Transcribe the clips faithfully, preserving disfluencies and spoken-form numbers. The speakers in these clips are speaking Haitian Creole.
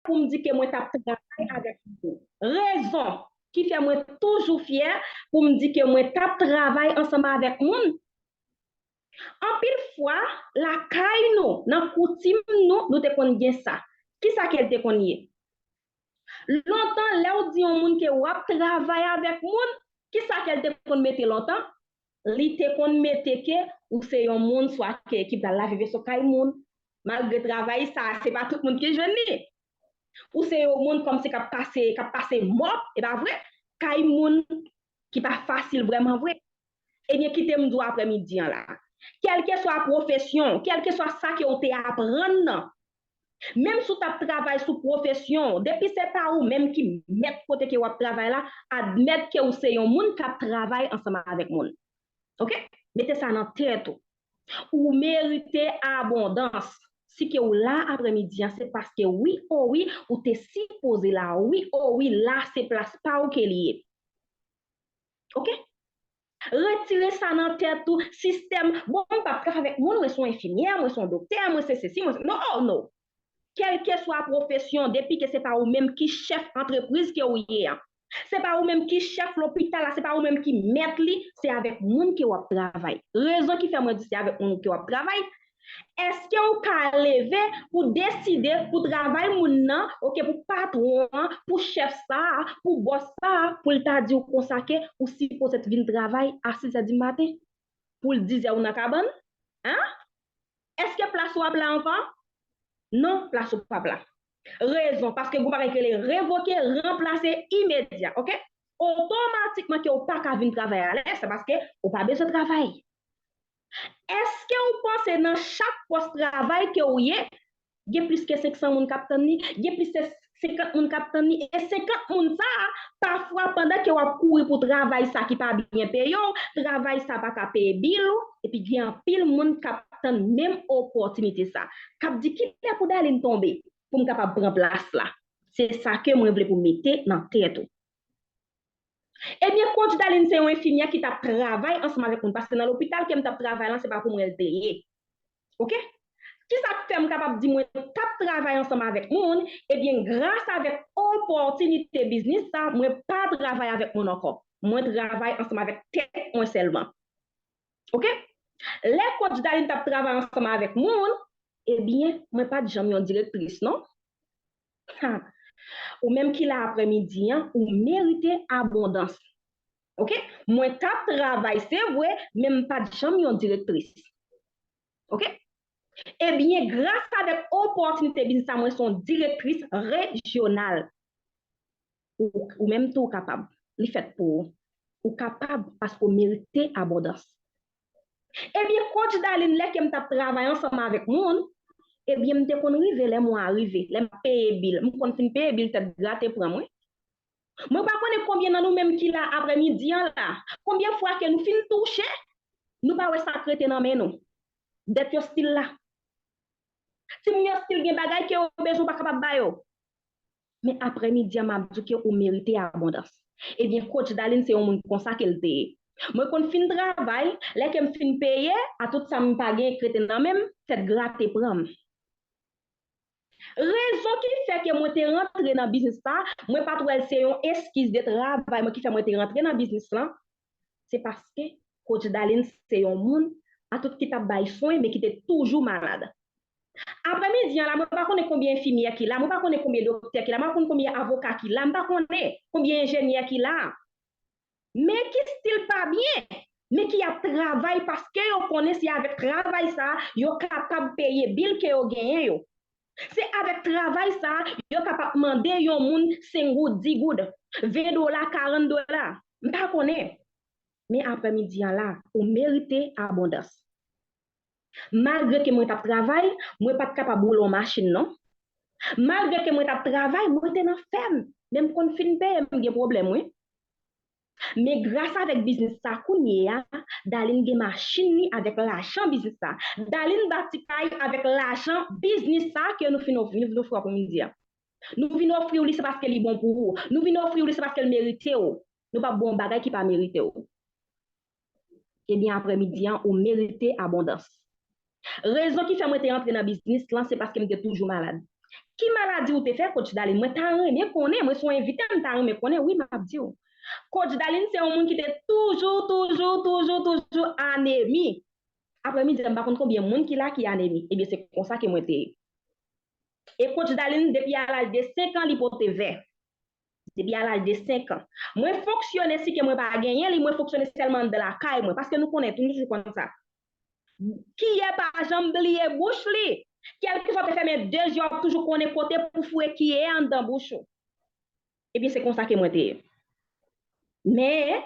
pou m di ke mwen t ap travay avèk moun. Rezon ki fè mwen toujou fyè pou m di ke mwen t ap travay ansanm avèk moun. Anpil fwa, lakay nou, nan koutim nou, nou te konn gen sa. Kisa ke l te konn ye? Lontan, lè w di yon moun ke w ap travay avèk moun, kisa ke l te konn mete lontan? Li te konn mete ke ou se yon moun swa ke ki pral lave veso kay moun. Malgre travay sa, se pa tout moun ki jwenn li. Ou se yon moun kòmsi k ap pase, k ap pase mòp, e pa vre? Kay moun ki pa fasil vrèman vre. Ebyen, kite m di w aprèmidi an la. Kèlkeswa pwofesyon, kèlkeswa sa ke w te aprann nan, menm si w t ap travay sou pwofesyon, depi se pa ou menm ki mèt kote ke w ap travay la, admèt ke w se yon moun k ap travay ansanm avèk moun. Oke? Mete sa nan tèt ou. Ou merite abondans. Si ke w la aprèmidi an, se paske wi, o wi, ou te sipoze la. Wi, o wi, la se plas pa w ke li ye. Oke? Retire sa nan tèt ou, sistèm, bon, m p ap travay avèk moun, mwen se yon enfimyè, mwen se yon doktè, mwen se sesi, mwen se, no, no. Kèlkeswa pwofesyon, depi ke se pa ou menm ki chèf antrepriz ke ou ye an, se pa ou menm ki chèf lopital la, se pa ou menm ki mèt li, se avèk moun ke w ap travay. Rezon ki fè mwen di se avèk moun ke w ap travay, èske w ka leve pou deside pou travay moun nan, oke, pou patwon an, pou chèf sa a, pou bòs sa a, pou l ta di w konsa ke ou sipoze t vin travay a sis è di maten, pou l diz è ou nan kabann? An? Èske plas ou ap la ankò? Non, plas ou p ap la. Rezon, paske gen yon bagay ki rele revoke, ranplase, imedya, oke? Otomatikman ke ou pa ka vin travay alè, se paske ou pa bezwen travay. Èske ou panse nan chak pòs travay ke ou ye, gen plis ke senk san moun k ap tann li, gen plis ke senkant moun k ap tann li, e senkant moun sa a, pafwa pandan ke w ap kouri pou travay sa ki pa byen peye w, travay sa pa ka peye bil ou, epi gen anpil moun k ap tann menm opòtinite sa, k ap di kilè pou Darline tonbe pou m kapab pran plas la. Se sa ke mwen vle pou mete nan tèt ou. Ebyen, Coach Darline se yon enfimyè ki t ap travay ansanm avèk moun, paske nan lopital ke m t ap travay lan, se pa pou mwen l te ye. Oke? Kisa k fè m kapab di mwen t ap travay ansanm avèk moun? Ebyen, gras avèk opòtinite biznis sa, mwen pa travay avèk moun ankò. Mwen travay ansanm avèk tèt mwen sèlman. Oke? Lè Coach Darline t ap travay ansanm avèk moun, ebyen, mwen pa t janm yon direktris, non. Ha. Ou menm ki la aprèmidi an, ou merite abondans. Oke? Mwen t ap travay, se vre, men m pa t janm yon direktris. Oke? Ebyen, gras avèk opòtinite biznis sa, mwen se yon direktris rejyonal. Ou, ou menm tou, ou kapab. Li fèt pou ou. Ou kapab paske ou merite abondans. Ebyen, Coach Darline, lè ke m t ap travay ansanm avèk moun, ebyen, m te konn rive lè mwa a rive, lè m ap peye bil. M konn fin peye bil, tèt grate pran mwen. Mwen pa konnen konbyen nan nou menm ki la aprèmidi an la. Konbyen fwa ke nou fin touche, nou pa wè sa k rete nan men nou. Dèt yo still la. Timoun yo still gen bagay ke yo bezwen, ou pa kapab ba yo. Men aprèmidi an, m ap di w ke ou merite abondans. Ebyen, Coach Darline se yon moun konsa ke l te ye. Mwen konn fin travay, lè ke m fin peye, a tout sa m pa gen k rete nan men m, tèt grate pran m. Rezon ki fè ke mwen te rantre nan biznis sa, mwen pa t wè l se yon eskiz de travay mwen ki fè mwen te rantre nan biznis lan, se paske Coach Darline se yon moun a tout ki t ap bay swen, men ki te toujou malad. Aprèmidi an la, mwen pa konnen konbyen enfimyè ki la, mwen pa konnen konbyen doktè ki la, mwen pa konnen konbyen avoka ki la, mwen pa konnen konbyen enjenyè ki la. Men ki still pa byen, men ki ap travay paske yo konnen se avèk travay sa yo kapab peye bil ke yo genyen yo. Se avèk travay sa yo kapab mande yon moun senk goud, dis goud, ven dola, karant dola. M pa konnen. Men aprèmidi an la, ou merite abondans. Malgre ke mwen t ap travay, mwen pa t kapab woule yon machin, non. Malgre ke mwen t ap travay, mwen te nan fèm. Men m konn fin peye, m gen pwoblèm, wi. Men gras avèk biznis sa kounye a, Darline gen machin li avèk lajan biznis sa. Darline bati kay avèk lajan biznis sa ke nou fin ofri, nou fin ofri aprèmidi a. Nou vin ofri w li se paske li bon pou ou. Nou vin ofri w li se paske l merite w. Nou p ap ba w yon bagay ki pa merite w. Ebyen, aprèmidi an, ou merite abondans. Rezon ki fè mwen te antre nan biznis lan, se paske m te toujou malad. Ki maladi ou te fè, Coach Darline? Mwen ta renmen konnen, mwen se yon envite, m ta renmen konnen, wi, m ap di w. Coach Darline se yon moun ki te toujou, toujou, toujou, toujou anemi. Aprè midi, m pa konn konbyen moun ki la ki anemi. Ebyen, se konsa ke mwen te ye. E Coach Darline, depi a laj de senk an, li pote vè. Depi a laj de senk an. Mwen fonksyone si ke mwen pa genyen li, mwen fonksyone sèlman anndan lakay mwen, paske nou konnen tou, nou toujou konn sa. Kiyè pa janm bliye bouch li. Kèlkeswa w te fèmen de zye, w ap toujou konnen kote pou foure kiyè a anndan bouch ou. Ebyen, se konsa ke mwen te ye. Men,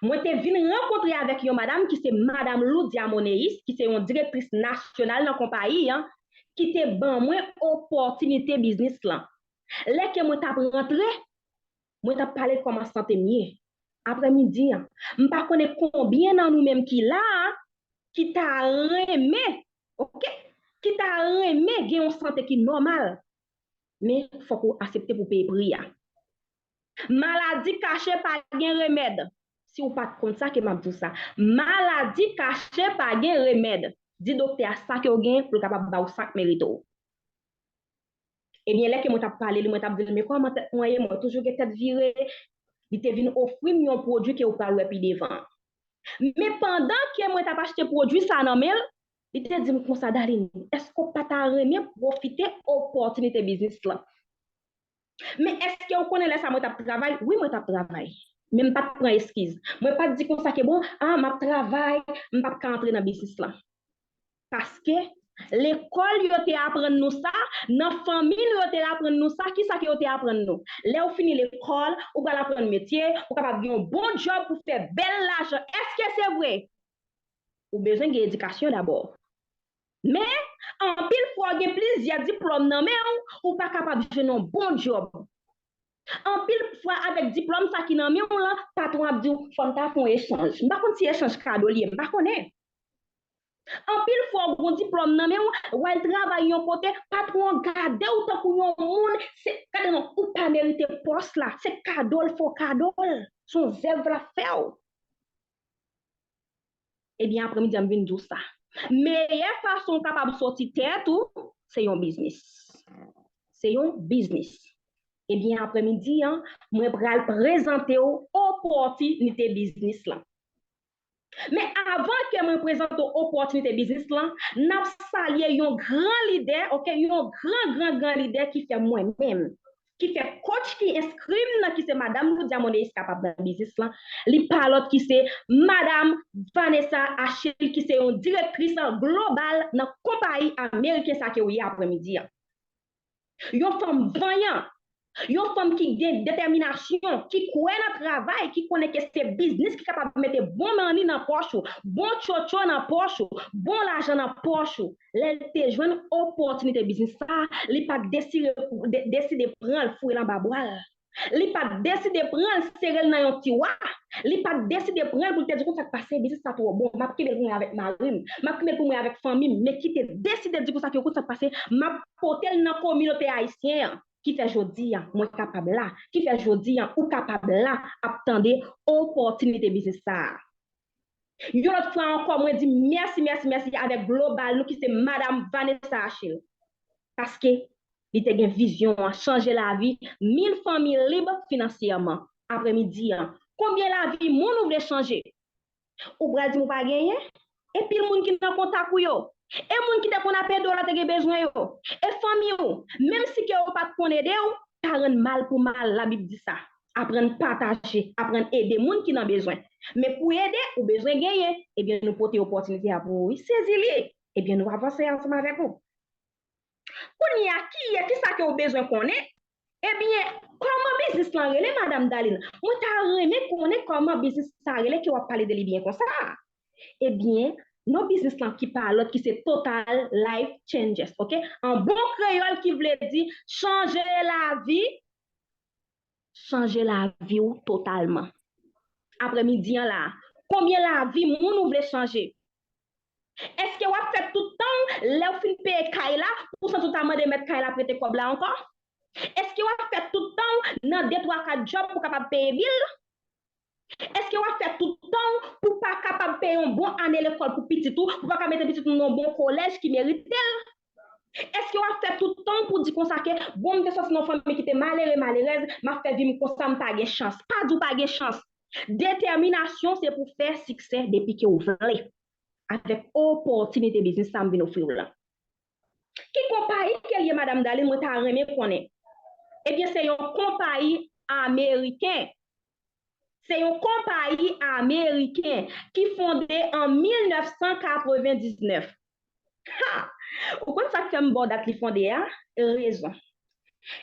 mwen te vin rankontre avèk yon madanm ki se madanm Loudia Moneis, ki se yon direktris nasyonal nan konpayi an, ki te ban mwen opòtinite biznis lan. Lè ke mwen t ap rantre, mwen t ap pale l kòman sante m ye. Aprè midi an, m pa konnen konbyen nan nou menm ki la a, ki ta renmen, oke, ki ta renmen gen yon sante ki nòmal. Men, fòk ou aksepte pou peye pri a. Maladi kache pa gen remèd. Si w pa t konn sa, ke m ap di w sa. Maladi kache pa gen remèd. Di doktè a sa ke w gen pou l kapab ba w sa k merite w. Ebyen, lè ke mwen t ap pale li, mwen t ap di l, men kòman tèt mwen ye, mwen toujou gen tèt vire. Li te vin ofri m yon pwodui ke w pral wè pi devan. Men pandan ke mwen t ap achte pwodui sa nan men l, li te di m konsa, Darline, èske w pa ta renmen pwofite opòtinite biznis lan? Men èske w konnen lè sa mwen t ap travay? Wi, mwen t ap travay. Men m pa t pran eskiz. Mwen pa t di konsa ke bon, a, m ap travay, m p ap ka antre nan biznis lan. Paske lekòl yo te aprann nou sa, nan fanmi nou yo te aprann nou sa, kisa ke yo te aprann nou? Lè w fini lekòl, ou pral aprann metye, ou kapab gen yon bon djòb pou fè bèl lajan. Èske se vre? Ou bezwen gen edikasyon dabò. Men, anpil fwa w gen plizyè diplòm nan men w, ou pa kapab jwenn yon bon djòb. Anpil fwa avèk diplòm sa ki nan men w lan, patwon ap di w, fò n ta fè yon echanj. M pa konn si echanj kado li ye, m pa konnen. Anpil fwa w gon diplòm nan men w, w al travay yon kote, patwon an gade w tankou yon moun, se, gade non, ou pa merite pòs la, se kado l fè w kado l, se yon zèv l ap fè w. Ebyen, aprè midi an m vin di w sa. Meyè fason w kapab sòti tèt ou, se yon biznis. Se yon biznis. Ebyen, aprè midi an, mwen pral prezante w opòtinite biznis lan. Men avan ke mwen prezante w opòtinite biznis lan, n ap salye yon gran lidè, oke, yon gran, gran, gran lidè ki fè mwen menm, ki fè coach ki enskri m nan, ki se madanm Loudia Moneis kapab nan biznis lan, li pa lòt ki se madanm Vanessa Achille, ki se yon direktris global nan konpayi ameriken sa ke w ye aprè midi an. Yon fanm vanyan, yon fanm ki gen detèminasyon, ki kwè nan travay, ki konnen ke se biznis ki kapab mete bon mani nan pòch ou, bon tchotcho nan pòch ou, bon lajan nan pòch ou. Lè l te jwenn opòtinite biznis sa a, li pa t desire, de-, deside pran l foure l anba bra l. Li pa t deside pran l sere l nan yon tiwa. Li pa t deside pran l pou l te di konsa k pase, biznis sa twò bon, m ap kenbe l pou mwen avèk mari m, m ap kenbe l pou mwen avèk fanmi m, men ki te deside di konsa ke konsa k pase, m ap pote l nan kominote ayisyen an, ki fè jodi a mwen kapab la, ki fè jodi a ou kapab la ap tande opòtinite biznis sa a. Yon lòt fwa ankò, mwen di mèsi, mèsi, mèsi avèk global nou ki se madanm Vanessa Achille. Paske li te gen vizyon an, chanje lavi mil fanmi lib finansyèman. Aprè midi an, konbyen lavi moun ou vle chanje? Ou pral di m ou pa genyen? E pil moun ki nan kontak ou yo? E moun ki te konn ap ede w la te gen bezwen yo? E fanmi w? Menm si ke yo pa t konn ede w, pa rann mal pou mal, Labib di sa. Aprann pataje, aprann ede moun ki nan bezwen. Men pou ede, ou bezwen genyen. Ebyen, nou pote opòtinite a pou ou, wi. Sezi li. Ebyen, nou avanse ansanm avèk ou. Kounye a, kiyès, kisa ke w bezwen konnen? Ebyen, kòman biznis lan rele, Madanm Darline? Mwen ta renmen konnen kòman biznis sa rele ke w ap pale de li byen konsa. Ebyen, non biznis lan ki pa lòt ki se Total Life Changes, oke? An bon kreyòl ki vle di chanje lavi, chanje lavi w totalman. Aprè midi an la, konbyen lavi moun ou vle chanje? Èske w ap fè tout tan w, lè w fin peye kay la, pou w santi w ta mande mèt kay la prete kòb la ankò? Èske w ap fè tout tan w nan de, twa, kat djòb pou w kapab peye bil? Èske w ap fè tout tan w pou w pa kapab peye yon bon ane lekòl pou pitit ou, pou w pa ka mete pitit ou nan yon bon kolèj ki merite l? Èske w ap fè tout tan w pou di konsa ke, bon, m te sòti nan yon fanmi ki te malere, malerèz, m ap fè vi m konsa, m pa gen chans? Pa di w pa gen chans. Detèminasyon se pou fè siksè depi ke w vle. Avèk opòtinite biznis sa m vin ofri w la. Ki konpayi ke l ye, Madanm Darline, mwen ta renmen konnen? Ebyen, se yon konpayi ameriken. Se yon konpayi ameriken ki fonde an mil nèf san katrevendiznèf. Ha! Ou konn sa k fè m ba w dat li fonde a? Rezon.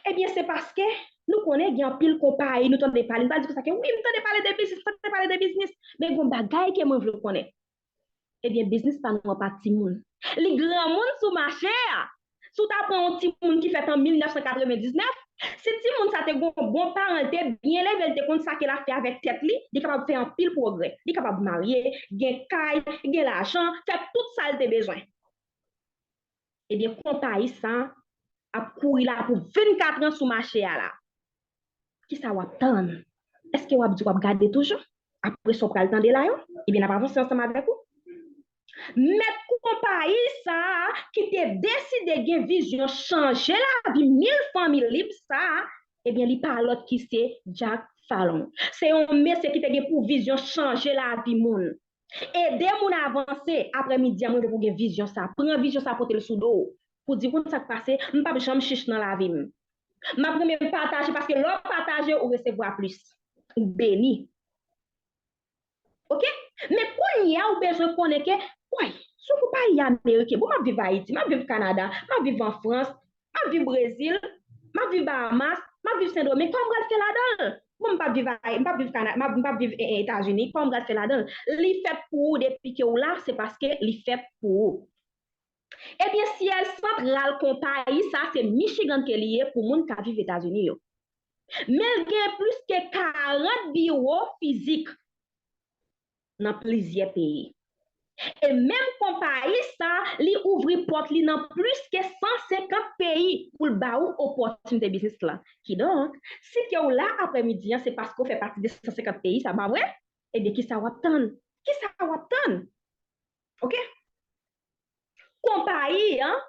Ebyen, se paske nou konnen gen anpil konpayi, nou tande pale, nou pral di konsa ke, wi, m tande pale de biznis, m tande pale de biznis. Men gen yon bagay ke mwen vle w konnen. Ebyen, biznis pa nou an pa timoun. Li granmoun sou mache a. Si w ta pran yon timoun ki fèt an mil nèf san katrevendiznèf, si timoun sa te gen yon bon paran, l te byen leve, l te konn sa ke l ap fè avèk tèt li, li kapab fè anpil pwogrè. Li kapab marye, gen kay, gen lajan, fè tout sa l te bezwen. Ebyen, konpayi sa a ap kouri la pou vennkat an sou mache a la. Kisa w ap tann? Èske w ap di w ap gade toujou? Apre sa w pral tande la yo? Ebyen, n ap avanse ansanm avèk ou. Mèt konpayi sa a ki te deside gen vizyon chanje lavi mil fanmi lib sa a, ebyen, li pa lòt ki se Jack Fallon. Se yon mesye ki te gen pou vizyon chanje lavi moun. Ede moun avanse. Aprèmidi a, mwen vle pou w gen vizyon sa. Pran vizyon sa, pote l sou do w. Pou di, konn sa k pase, m p ap janm chich nan lavi m. M ap renmen pataje, paske lè w pataje, ou resevwa plis. Ou beni. Oke? Men kounye a, ou bezwen konnen ke, woy, sou konpayi ameriken, bon, m ap viv Ayiti, m ap viv Kanada, m ap viv an Frans, m ap viv Brezil, m ap viv Bahamas, m ap viv Sendomeng, kòman m pral fè ladan l? Bon, m p ap viv Ay-, m p ap viv Kana-, m ap, m p ap viv, e, e, Etazini, kòman m pral fè ladan l? Li fèt pou ou, depi ke w la, se paske li fèt pou ou. Ebyen, syèj santral konpayi sa, se Michigan ke li ye pou moun k ap viv Etazini yo. Men l gen plis ke karant biwo fizik nan plizyè peyi. E menm konpayi sa, li ouvri pòt li nan plis ke san senkant peyi pou l ba ou opòtinite biznis la. Kidonk, si ke w la aprèmidi an, se paske w fè pati de san senkant peyi sa, pa vre? Ebyen, kisa w ap tann? Kisa w ap tann? Oke? Konpayi an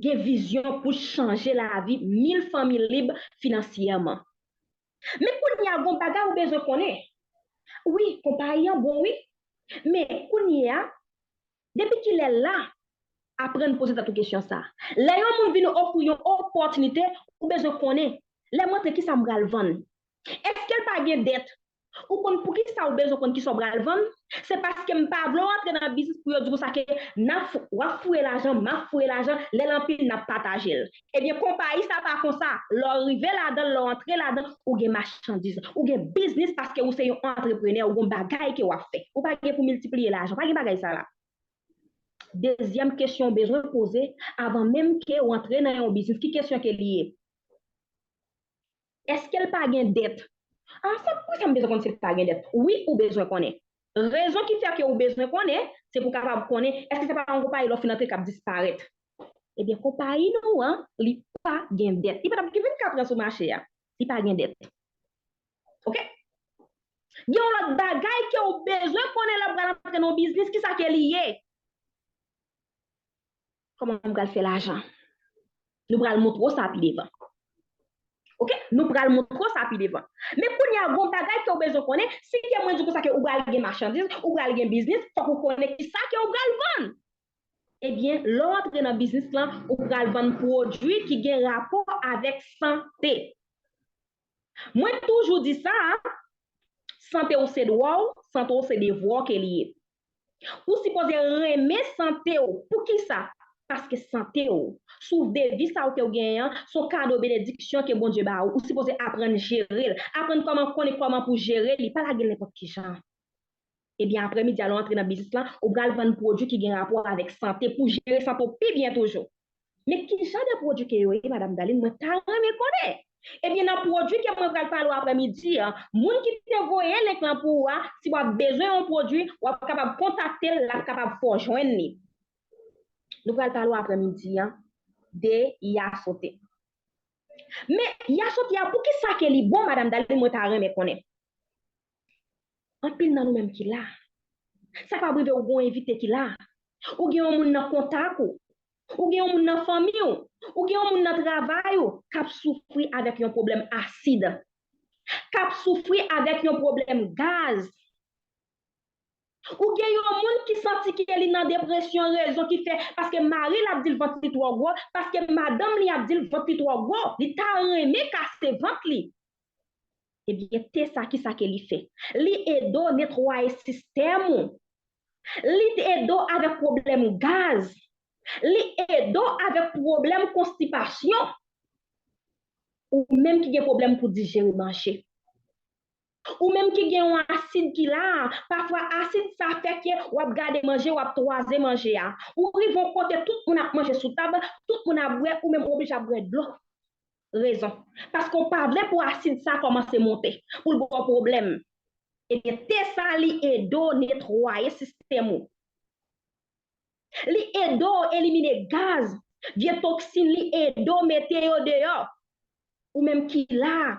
gen vizyon pou chanje lavi mil fanmi lib finansyèman. Men kounye a, gon bagay ou bezwen konnen. Wi, konpayi an bon, wi. Men kounye a, depi kilè l la, aprann poze tèt ou kesyon sa. Lè yon moun vin ofri yon opòtinite, ou bezwen konnen, lè m antre, kisa m pral vann? Èske l pa gen dèt? Ou konn poukisa ou bezwen konn kisa w pral vann? Se paske m pa vle w antre nan biznis pou yo di konsa ke n ap fou-, w ap fouye lajan, m ap fouye lajan, lè l anpil, n ap pataje l. Ebyen, konpayi sa pa konsa. Lè w rive ladan l, lè w antre ladan l, ou gen machandiz, ou gen biznis paske ou se yon antreprenè, ou gen bagay ke w ap fè. Ou pa gen pou miltipliye lajan, pa gen bagay sa la. Dezyèm kesyon w bezwen poze avan menm ke w antre nan yon biznis, ki kesyon ke li ye? Èske l pa gen dèt? A, sa, poukisa m bezwen konn si l pa gen dèt? Wi, ou bezwen konnen. Rezon ki fè ke ou bezwen konnen, se pou w kapab konnen, èske se pa yon konpayi lè w fin antre k ap disparèt? Ebyen, konpayi nou an, li pa gen dèt. Li pa t ap gen vennkat an sou mache a. Li pa gen dèt. Oke? Gen yon lòt bagay ke ou bezwen konnen lè w pral antre nan yon biznis, kisa ke li ye? Kòman m pral fè lajan? Nou pral montre w sa pi devan. Oke? Nou pral montre w sa pi devan. Men kounye a, gon bagay ke w bezwen konnen, si ke mwen di w konsa ke ou pral gen machandiz, ou pral gen biznis, fòk ou konnen kisa ke ou pral vann. Ebyen, lè w antre nan biznis lan, ou pral vann pwodui ki gen rapò avèk sante. Mwen toujou di sa, sante w se dwa w, sante w se devwa w ke li ye. Ou sipoze renmen sante w. Poukisa? Paske sante w, souf de vi sa w ke w genyen an, se yon kado benediksyon ke Bondye ba ou. Ou sipoze aprann jere l, aprann kòman, konnen kòman pou jere li, pa lage l nenpòt ki jan. Ebyen, aprèmidi a, lè w antre nan biznis lan, ou pral vann pwodui ki gen rapò avèk sante pou jere sante w pi byen toujou. Men ki jan de pwodui ke yo ye, Madanm Darline? Mwen ta renmen konnen. Ebyen, nan pwodui ke mwen pral pale w aprèmidi an, moun ki te voye link lan pou ou a, si w ap bezwen yon pwodui, w ap kapab kontakte l, l ap kapab fè w jwenn li. Nou pral pale w aprèmidi an de Yasote. Men Yasote a, poukisa ke li bon, Madanm Darline, mwen ta renmen konnen. Anpil nan nou menm ki la. Sa kapab rive ou gen yon envite ki la. Ou gen yon moun nan kontak ou. Ou gen yon moun nan fanmi w, ou gen yon moun nan travay ou k ap soufri avèk yon pwoblèm asid, k ap soufri avèk yon pwoblèm gaz. Ou gen yon moun ki santi ke li nan depresyon, rezon ki fè, paske mari l ap di l vant li twò gwo, paske madanm li ap di l vant li twò gwo, li ta renmen kase vant li. Ebyen, te sa, ki sa ke li fè? Li ede w netwaye sistèm ou. Li ede w avèk pwoblèm gaz. Li ede w avèk pwoblèm konstipasyon. Ou menm ki gen pwoblèm pou dijere manje. Ou menm ki gen yon asid ki la, pafwa asid sa fè ke w ap gade manje, w ap twaze manje a. Ou rive yon kote, tout moun ap manje sou tab, tout moun ap bwè, ou menm ou oblije ap bwè dlo. Rezon. Paske w pa vle pou asid sa kòmanse monte, pou l ba w pwoblèm. Ebyen, te sa li ede w netwaye sistèm ou. Li ede w elimine gaz, vye toksin, li ede w mete yo deyò. Ou menm ki la,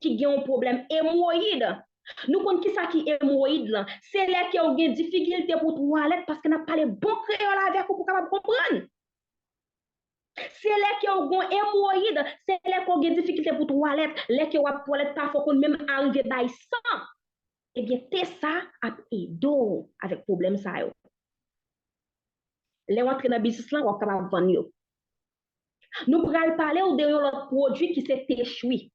ki gen yon pwoblèm emwoyid. Nou konn ki sa ki emwoyid lan. Se lè ke w gen difikilte pou twalèt, paske n ap pale bon kreyòl avèk ou pou w kapab konprann. Se lè ke w gen emwoyid, se lè ke w gen difikilte pou twalèt, lè ke w ap twalèt pafwa w konn menm arive bay san. Ebyen, te sa ap ede w avèk pwoblèm sa yo. Lè w antre nan biznis lan, w ap kapab vann yo. Nou pral pale w de yon lòt pwodui ki se te chwi.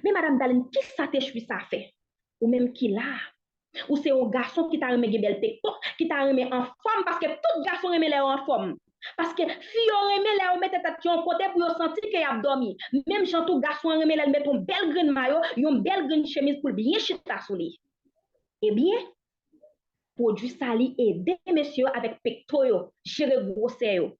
Men Madam Darline, ki sa te chwi sa fè? Ou menm ki la, ou se yon gason ki ta renmen gen bèl pekto, ki ta renmen anfòm, paske tout gason renmen lè yo anfòm. Paske fi yo renmen lè yo mete tèt yo yon kote pou yo santi ke y ap dòmi. Menm jan tou, gason an renmen lè l mete yon bèl grenn mayo, yon bèl grenn chemiz pou l byen chita sou li. Ebyen, pwodui sa li ede mesye yo avèk pekto yo, jere gwosè yo.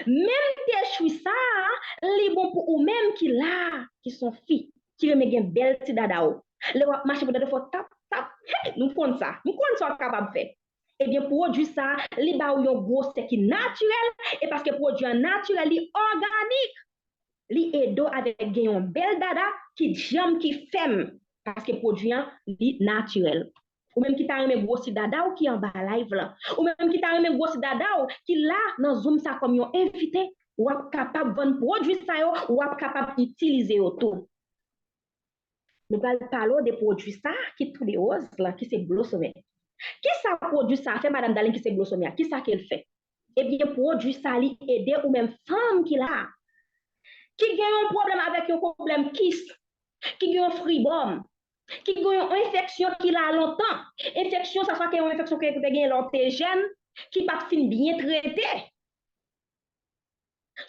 Menm te chwi sa a, li bon pou ou menm ki la, ki se yon fi, ki renmen gen bèl ti dada w. Lè w ap mache pou dada w fè w tap, tap, hey, nou konn sa, nou konn sa w ap kapab fè. Ebyen, pwodui sa a, li ba w yon gwosè ki natirèl, e paske pwodui an natirèl, li òganik. Li ede w avèk gen yon bèl dada ki djanm, ki fèm, paske pwodui an, li natirèl. Ou menm ki ta renmen gwosi dada w ki anba live lan. Ou menm ki ta renmen gwosi dada w ki la nan Zoom sa kòm yon envite, w ap kapab vann pwodui sa yo, w ap kapab itilize yo tou. Nou pral pale w de pwodui sa ki tou de woz lan, ki se Blosome. Kisa pwodui sa fè, Madam Darline, ki se Blosome a? Kisa ke l fè? Ebyen, pwodui sa li ede ou menm fanm ki la, ki gen yon pwoblèm avèk yon pwoblèm kis, ki gen yon fribòm, ki gen yon enfeksyon ki la lontan. Enfeksyon sa, swa ke yon enfeksyon ke ou te gen lè w te jèn, ki pa t fin byen trete.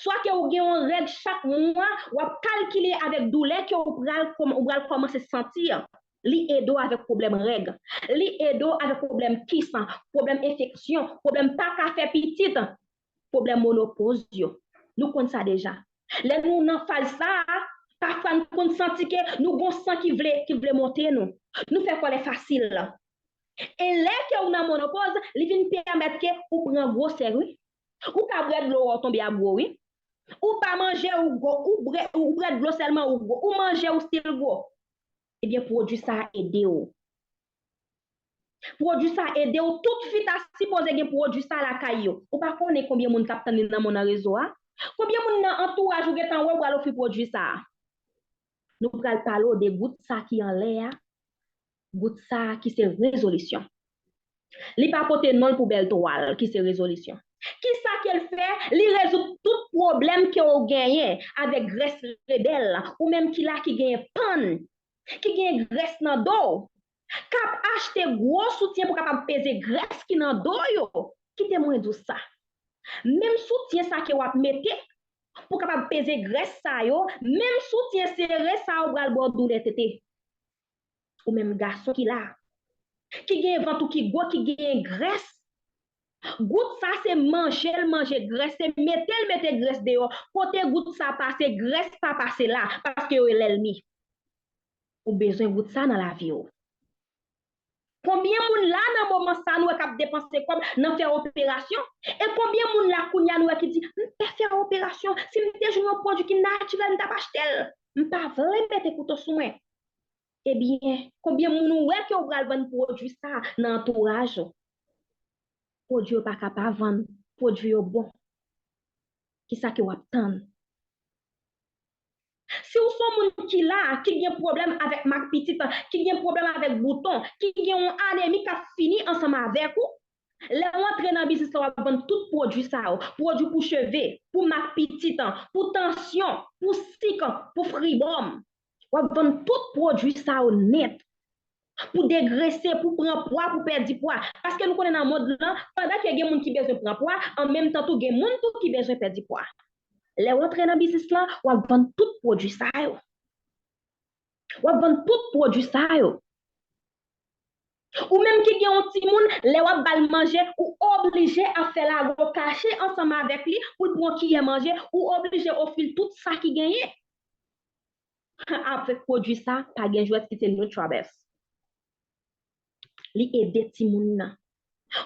Swa ke ou gen yon règ chak mwa, w ap kalkile avèk doulè ke ou pral kòm-, ou pral kòmanse santi an. Li ede w avèk pwoblèm règ. Li ede w avèk pwoblèm kis, pwoblèm enfeksyon, pwoblèm pa ka fè pitit, pwoblèm monopoz yo. Nou konn sa deja. Lè nou nan faz sa a, pafwa nou konn santi ke nou gon san ki vle, ki vle monte nou. Nou fè kòlè fasil. E lè ke ou nan monopoz, li vin pèmèt ke ou pran gwosè, wi. Ou ka bwè dlo, w tonbe a gwo, wi. Ou pa manje, ou gwo. Ou bwè, ou bwè dlo sèlman, ou gwo. Ou manje, ou still gwo. Ebyen, pwodui sa a ede w. Pwodui sa a ede w. Tout fi ta sipoze gen pwodui sa a lakay yo. Ou pa konnen konbyen moun k ap tann li nan mond nan rezo a? Konbyen moun nan antouraj ou gentan wè ou pral ofri pwodui sa a? Nou pral pale w de gout sa ki anlè a. Gout sa a ki se rezolisyon. Li pa pote non l pou bèl twal ki se rezolisyon. Kisa ke l fè? Li rezoud tout pwoblèm ke w genyen avèk grès rebèl, ou menm ki la ki genyen pann, ki genyen grès nan do w, k ap achte gwo soutyen pou kapab peze grès ki nan do yo. Kite mwen di w sa. Menm soutyen sa ke w ap mete pou kapab peze grès sa yo, menm soutyen sere sa yo pral ba w doulè tete. Ou menm gason ki la, ki gen vant ou ki gwo, ki gen grès. Gout sa se manje l manje grès, se mete l mete grès deyò. Kote gout sa pase, grès pa pase la, paske yo lènmi. Ou bezwen gout sa nan lavi w. Konbyen moun la nan moman sa nou wè k ap depanse kòb nan fè operasyon? E konbyen moun la kounye a nou wè ki di, "M pè fè operasyon, si m te jwenn yon pwodui ki natirèl, m t ap achte l. M pa vle mete kouto sou mwen." Ebyen, konbyen moun ou wè ke w pral vann pwodui sa nan antouraj ou? Pwodui yo pa ka pa vann, pwodui yo bon. Kisa ke w ap tann? Si w se yon moun ki la, ki gen pwoblèm avèk mak pitit, ki gen pwoblèm avèk bouton, ki gen yon anemi k ap fini ansanm avèk ou, lè w antre nan biznis la, w ap vann tout pwodui sa yo. Pwodui pou cheve, pou mak pitit, pou tansyon, pou sik, pou fribòm. W ap vann tout pwodui sa yo nèt. Pou degrese, pou pran pwa, pou pèdi pwa. Paske nou konnen nan mond lan, pandan ke gen moun ki bezwen pran pwa, an menm tan tou gen moun tou ki bezwen pèdi pwa. Lè w antre nan biznis lan, w ap vann tout pwodui sa yo. W ap vann tout pwodui sa yo. Ou menm ki gen yon timoun, lè w ap ba l manje, ou oblije ap fè lago kache ansanm avèk li pou l pran kiyè manje, ou oblije ofri l tout sa ki genyen. Avèk pwodui sa, pa gen jwèt, li se Nutrabest. Li ede timoun nan.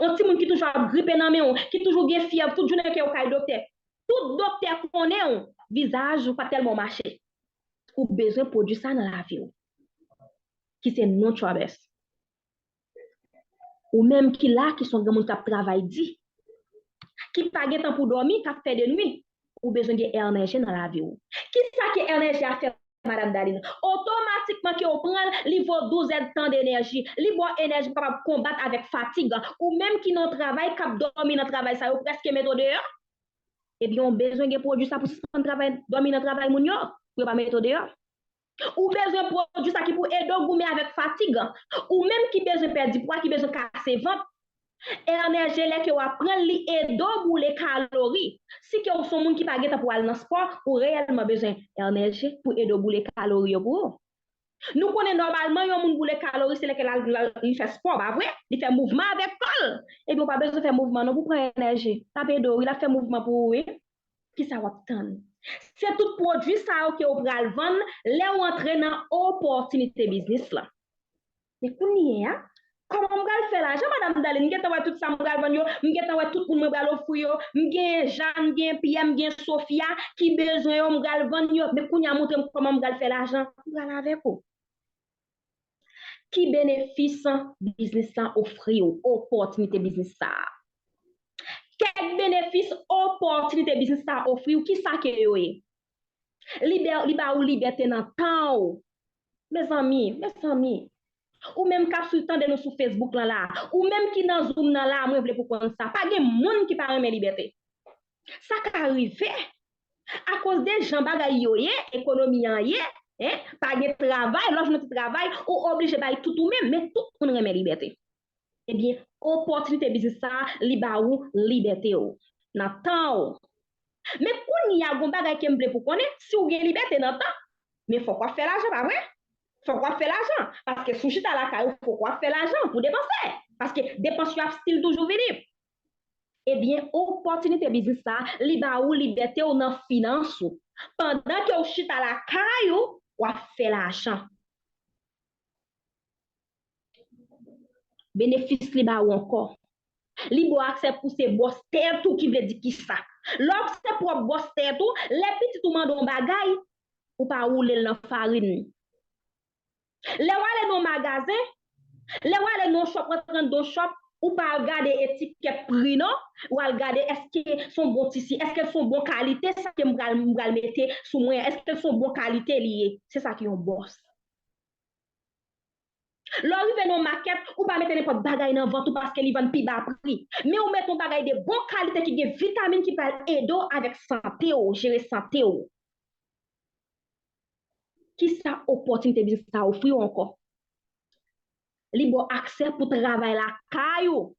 Yon timoun ki toujou ap gripe nan men w, ki toujou gen fyèv, tout jounen ke yo kay doktè. Tout doktè konnen w, vizaj ou pa tèlman mache. Ou bezwen pwodui sa nan lavi w. Ki se Nutrabest. Ou menm ki la, ki se yon granmoun k ap travay di, ki pa gen tan pou dòmi, k ap fè de nwi, ou bezwen gen N R G nan lavi w. Kisa ke N R G a fè, Madam Darline? Otomatikman ke w pran l, li voye w douz èdtan d enèji. Li ba w enèji pou w kapab konbat avèk fatig. Ou menm ki nan yon travay, k ap dòmi nan travay sa yo, prèske mete w deyò. Ebyen, w bezwen gen pwodui sa pou sispann travay, dòmi nan travay moun yo, pou yo pa mete w deyò. Ou bezwen pwodui sa ki pou ede w goumen avèk fatig. Ou menm ki bezwen pèdi pwa, ki bezwen kase vant, N R G lè ke w ap pran l, li ede w boule kalori. Si ke w se yon moun ki pa gen tan pou al nan spò, ou reyèlman bezwen N R G pou ede w boule kalori yo pou ou. Nou konnen nòmalman yon moun boule kalori se lè ke l al, l al, li fè spò, pa vre? Li fè mouvman avèk kò l. Ebyen, ou pa bezwen fè mouvman non pou pran N R G. L ap ede w, wi, l ap fè mouvman pou ou, wi. Kisa w ap tann? Se tout pwodui sa yo ke w pral vann lè w antre nan opòtinite biznis lan. Men kounye a, kòman m pral fè lajan, Madam Darline? M gentan wè tout sa m pral vann yo, m gentan wè tout moun mwen pral ofri yo, m gen Jàn, m gen Pyè, m gen Sofia ki bezwen yo, m pral vann yo. Men kounye a, montre m kòman m pral fè lajan. M pral avèk ou. Ki benefis biznis sa ofri w, opòtinite biznis sa a? Kèk benefis opòtinite biznis sa a ofri w, kisa ke yo ye? Libè-, li ba ou libète nan tan w. Mezanmi, mezanmi, ou menm k ap sou, tande nou sou Facebook lan la, ou menm ki nan Zoom nan la, mwen vle pou konn sa. Pa gen moun ki pa renmen libète. Sa ka rive akoz de jan bagay yo ye, ekonomi an ye, en, pa gen travay, lè w jwenn yon ti travay, ou oblije bay tout ou menm, men tout moun renmen libète. Ebyen, opòtinite biznis sa a, li ba ou libète w, nan tan w. Men kounye a, gon bagay ke m vle pou konnen, si w gen libète nan tan, men fòk w ap fè lajan, pa vre? Fòk w ap fè lajan, paske si w chita lakay ou, fòk w ap fè lajan pou depanse, paske depans yo ap still toujou vini. Ebyen, opòtinite biznis sa a, li ba ou libète w nan finans ou. Pandan ke w chita lakay ou, w ap fè lajan. Benefis li ba ou ankò. Li ba w aksè pou se bòs tèt ou, ki vle di kisa? Lè w se pwòp bòs tèt ou, lè pitit ou mande w yon bagay, ou pa woule l nan farin. Lè w ale nan yon magazen, lè w ale nan yon shop, w antre anndan yon shop, ou pa al gade etikèt pri non, ou al gade èske se yon bon tisi, èske se yon bon kalite, sa ke m pral, m pral mete sou mwen, èske se yon bon kalite li ye. Se sa ki yon bòs. Lè w rive nan yon makèt, ou pa mete nenpòt bagay nan vant ou paske li vann pi ba pri. Men ou mete yon bagay de bon kalite ki gen vitamin ki pral ede w avèk sante w, jere sante w. Kisa opòtinite biznis sa ofri w ankò? Li ba w aksè pou travay lakay ou.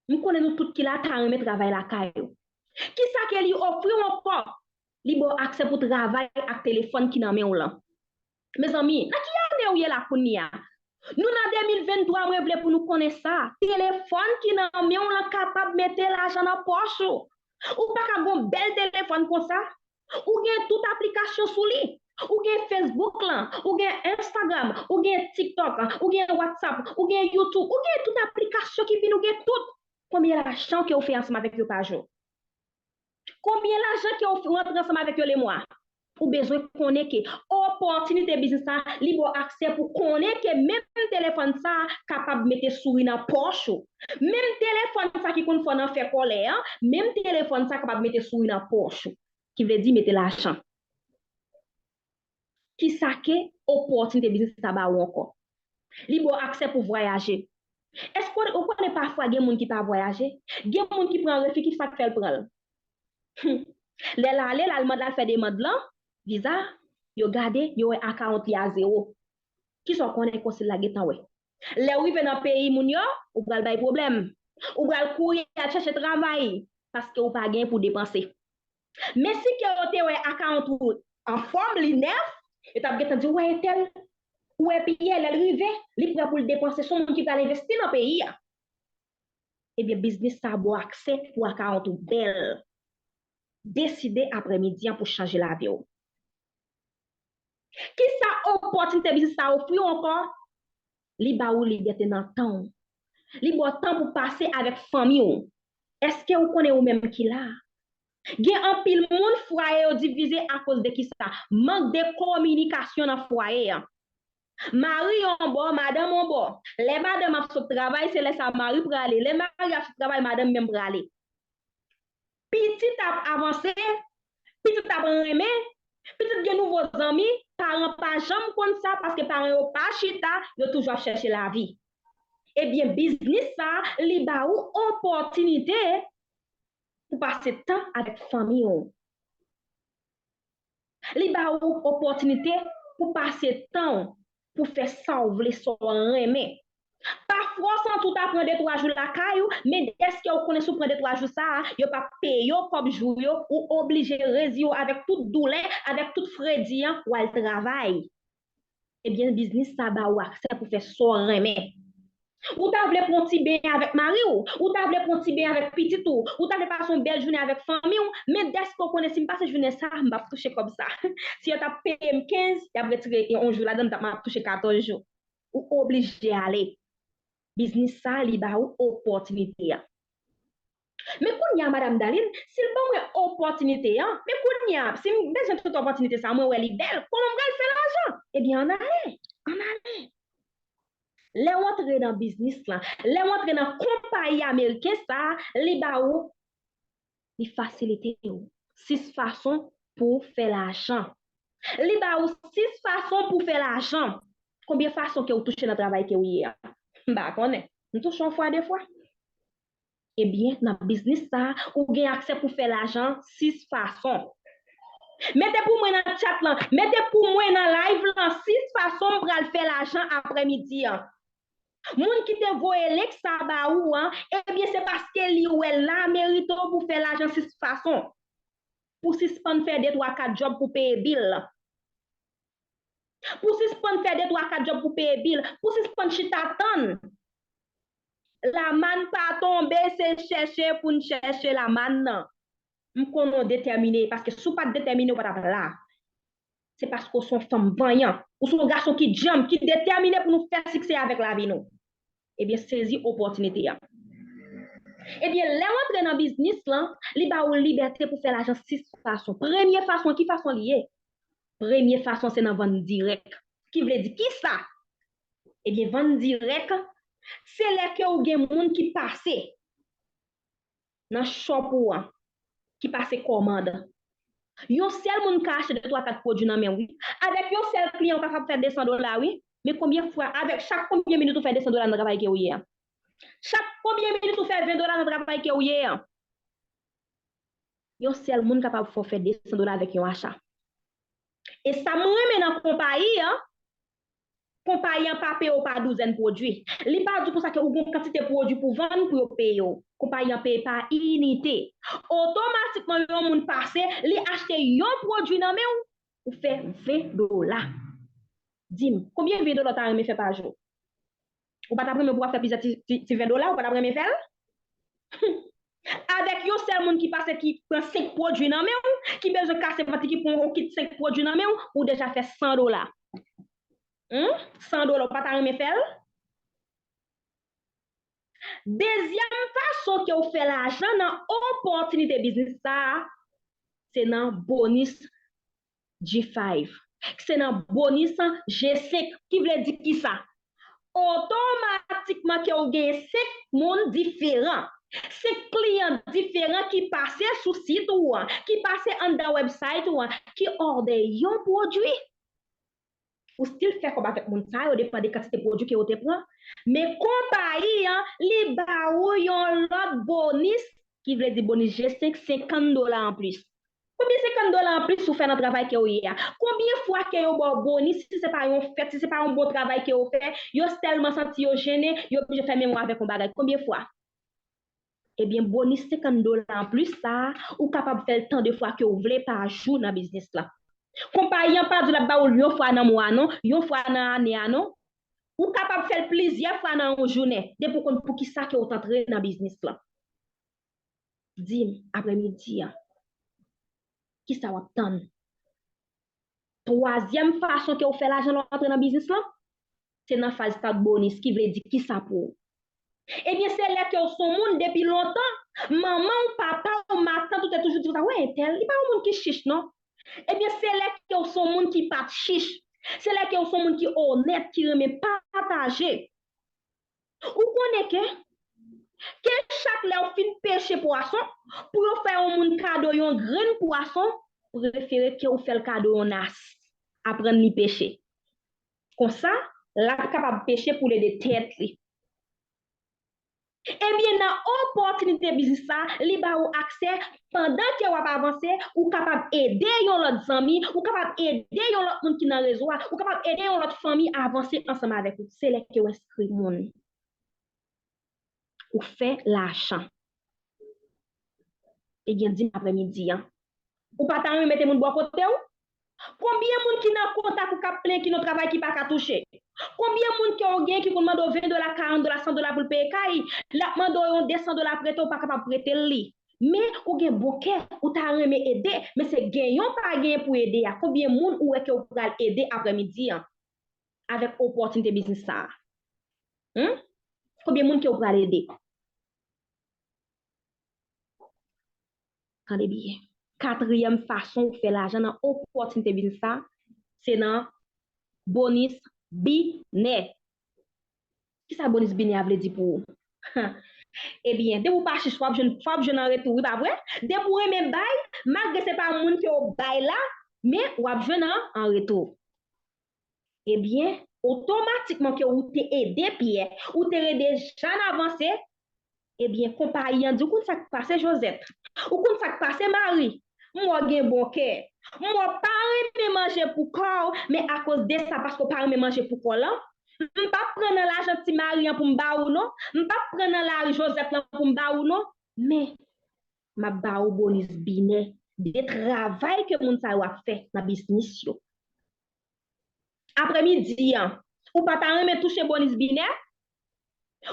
M konnen nou tout ki la ta renmen travay lakay ou. Kisa ke li ofri w ankò? Li ba w aksè pou travay ak telefòn ki nan men w lan. Mezanmi, nan ki ane w ye la kounye a? Nou nan de mil venntwa, mwen vle pou nou konnen sa. Telefòn ki nan men w lan kapab mete lajan nan pòch ou. Ou pa ka gen yon bèl telefòn konsa. Ou gen tout aplikasyon sou li. Ou gen Facebook lan, ou gen Instagram, ou gen TikTok, ou gen WhatsApp, ou gen YouTube, ou gen tout aplikasyon ki vin, ou gen tout. Konbyen lajan ke w fè ansanm avèk yo pa jou? Konbyen lajan ke w rantre ansanm avèk yo lemwa? Ou bezwen konnen ke opòtinite biznis sa, li ba w aksè pou konnen ke menm telefòn sa kapab mete souri nan pòch ou. Menm telefòn sa ki konn fè w nan fè kòlè an, menm telefòn sa kapab mete souri nan pòch ou. Ki vle di mete lajan. Kisa ke opòtinite biznis sa ba ou ankò? Li ba w aksè pou vwayaje. Èske w konnen pafwa gen moun ki pa vwayaje? Gen moun ki pran refi, kisa k fè l pran l? Lè l ale, l al mande, l al fè demann lan, viza, yo gade, yo wè akawont li a zewo. Kisa w konnen konsil la gentan wè? Lè w rive nan peyi moun yo, ou pral bay pwoblèm. Ou pral kouri al chèche travay, paske ou pa gen pou depanse. Men si ke yo te wè akawont ou anfòm, li nèf, yo t ap gentan di, ou wè entèl, ou wè Pyè, lè l rive, li prè pou l depanse, se yon moun ki pral envesti nan peyi a. Ebyen, biznis sa ba w aksè pou akawont ou bèl. Deside aprèmidi an pou chanje lavi w. Kisa opòtinite biznis sa ofri w ankò? Li ba ou libète nan tan w. Li ba w tan pou pase avèk fanmi w. Èske ou konnen ou menm ki la? Gen anpil moun, fwaye yo divize akoz de kisa? Mank de kominikasyon nan fwaye an. Mari yon bò, madanm yon bò. Lè madanm ap sot travay, se lè sa mari prale. Lè mari ap sot travay, madanm menm prale. Pitit ap avanse, pitit ap renmen, pitit gen nouvo zanmi, paran pa janm konn sa paske paran yo pa chita, yo toujou ap chèche lavi. Ebyen, biznis sa, li ba ou opòtinite pou pase tan avèk fanmi w. Li ba ou opòtinite pou pase tan w, pou fè sa w vle, sa w renmen. Pafwa, w santi w ta pran de twa jou lakay ou, men dèske ou konnen si w pran de twa jou sa a, yo p ap peye w kòb jou yo, ou oblije reziye w avèk tout doulè, avèk tout fredi an, w al travay. Ebyen, biznis sa ba ou aksè pou fè sa w renmen. Ou ta vle pran ti benyen avèk mari w, ou ta vle pran ti benyen avèk pitit ou, ou ta vle pase yon bèl jounen avèk fanmi w, men dèske w konnen si m pase jounen sa, m p ap touche kòb sa. Si yo t ap peye m kenz, y ap retire yon jou ladan, m t ap, m ap touche katòz jou. Ou oblije ale. Biznis sa, li ba ou opòtinite a. Men kounye a, Madam Darline, si l ban mwen opòtinite an, men kounye a, si m bezwen tout opòtinite sa, mwen wè li bèl, kòman m pral fè lajan? Ebyen, ann ale, ann ale. Lè w antre nan biznis lan, lè w antre nan konpayi ameriken sa, li ba ou, li fasilite ou sis fason pou w fè lajan. Li ba ou sis fason pou w fè lajan. Konbyen fason ke w touche nan travay ke w ye a? M pa konnen. M touche yon fwa, de fwa. Ebyen, nan biznis sa, ou gen aksè pou fè lajan sis fason. Mete pou mwen nan chat lan, mete pou mwen nan live lan, sis fason m pral fè lajan aprèmidi an. Moun ki te voye link sa ba ou an, ebyen, se paske li wè l la merite w pou fè lajan sis fason. Pou sispann fè de, twa, kat djòb pou peye bil. Pou sispann fè de, twa, kat djòb pou peye bil. Pou sispann chita tann. Lamàn pa tonbe, se chèche pou n chèche lamàn nan. M konnen w detèmine, paske si w pa t detèmine, w pa t ap la. Se paske w se yon fanm vanyan. Ou se yon gason ki djanm, ki detèmine pou nou fè siksè avèk lavi nou. Ebyen, sezi opòtinite a. Ebyen, lè w antre nan biznis lan, li ba ou libète pou fè lajan sis fason. Premye fason, ki fason li ye? Premye fason, se nan vann dirèk. Ki vle di kisa? Ebyen, vann dirèk, se lè ke ou gen moun ki pase nan shop ou an, ki pase kòmand. Yon sèl moun ka achte de, twa, kat pwodui nan men w, wi. Avèk yon sèl kliyan, ou kapab fè de san dola, wi. Men konbyen fwa, avèk chak konbyen minit ou fè de san dola nan travay ke ou ye a? Chak konbyen minit ou fè ven dola nan travay ke ou ye a? Yon sèl moun kapab fè w fè de san dola avèk yon acha. E sa m renmen nan konpayi an, konpayi an pa peye w pa douzèn pwodui. Li pa di w konsa ke ou gen yon kantite pwodui pou vann pou yo peye w. Konpayi an peye pa inite. Otomatikman, yon moun pase, li achte yon pwodui nan men w, ou fè ven dola. Di m, konbyen ven dola w ta renmen fè pa jou? Ou pa t ap renmen pou w ap fè plizyè ti, ti, ti ven dola, ou pa t ap renmen fè l? Avèk yon sèl moun ki pase, ki pran senk pwodui nan men w, ki bezwen kase vant li, ki pran yon kit senk pwodui nan men w, ou deja fè san dola. Hmm? San dola, ou pa ta renmen fè l? Dezyèm fason ke w fè lajan nan opòtinite biznis sa a, se nan bonis G five. Se nan bonis G senk, ki vle di kisa? Otomatikman ke w gen senk moun diferan, senk kliyan diferan ki pase sou sit ou an, ki pase anndan website ou an, ki òdè yon pwodui. Ou still fè kòb avèk moun sa yo, depann de kantite pwodui ke ou te pran. Men konpayi an, li ba ou yon lòt bonis, ki vle di bonis G senk, senkant dola anplis. Konbyen senkant dola anplis ou fè nan travay ke ou ye a? Konbyen fwa ke yo ba w bonis, si se pa yon fèt, si se pa yon bon travay ke ou fè, yo tèlman santi yo jennen, yo oblije fèmen w avèk yon bagay? Konbyen fwa? Ebyen, bonis senkant dola anplis sa a, ou kapab fè l tan de fwa ke w vle pa jou nan biznis la. Konpayi an pa di l ap ba ou l yon fwa nan mwa non, yon fwa nan ane a non. Ou kapab fè l plizyè fwa nan yon jounen, depi w konn poukisa ke w t antre nan biznis la. Di m, aprèmidi an, kisa w ap tann? Twazyèm fason ke w fè lajan lè w antre nan biznis lan, se nan faz start bonis, ki vle di kisa pou ou? Ebyen, se lè ke w se yon moun depi lontan, manman w, papa w, matant ou te toujou di konsa, wè entèl, li pa yon moun ki chich non. Ebyen, se lè ke w se yon moun ki pa t chich, se lè ke w se yon moun ki onèt, ki renmen pataje. Ou konnen ke, ke chak lè w fin peche pwason, pou yo fè yon moun kado yon grenn pwason, prefere ke w fè l kado yon nas. Aprann li peche. Konsa, l ap kapab peche pou l ede tèt li. Ebyen, nan opòtinite biznis sa, li ba ou aksè, pandan ke w ap avanse, ou kapab ede yon lòt zanmi, ou kapab ede yon lòt moun ki nan rezo a, ou kapab ede yon lòt fanmi avanse ansanm avèk ou. Se lè ke w enskri moun. Ou fè lajan. Ebyen, di m aprèmidi an. Ou pa ta renmen mete moun bò kote w? Konbyen moun ki nan kontak ou k ap plenyen ki nan travay ki pa ka touche? Konbyen moun ke w gen ki konn mande w ven dola, karant dola, san dola pou l peye kay? L ap mande w yon de san dola prete, ou pa kapab prete l li. Men ou gen bon kè, ou ta renmen ede, men se genyen w pa genyen pou ede a. Konbyen moun ou wè ke w pral ede aprèmidi an avèk opòtinite biznis sa a? Hmm? Konbyen moun ke w pral ede? Tande byen. Katriyèm fason ou fè lajan nan opòtinite biznis sa, se nan bonis binè. Kisa bonis binè a vle di pou ou? Ebyen, depi w pa chich, w ap jwenn, w ap jwenn an retou, wi, pa vre? Depi w renmen bay, malgre se pa moun ke w bay la, men w ap jwenn an, an retou. Ebyen, otomatikman ke ou te ede Pyè, ou te ede Jàn avanse, ebyen, konpayi an di, ou konn sa k pase, Jozèt? Ou konn sa k pase, Mari? M wè w gen bon kè. M wè w pa renmen manje pou kò w, men akoz de sa, paske w pa renmen manje pou kò w lan, m p ap pran nan lajan Ti Mari an pou m ba ou non. M p ap pran nan lari Jozèt lan pou m ba ou non. Men, m ap ba ou bonis binè de travay ke moun sa yo ap fè nan biznis yo. Aprèmidi an, ou pa ta renmen touche bonis binè?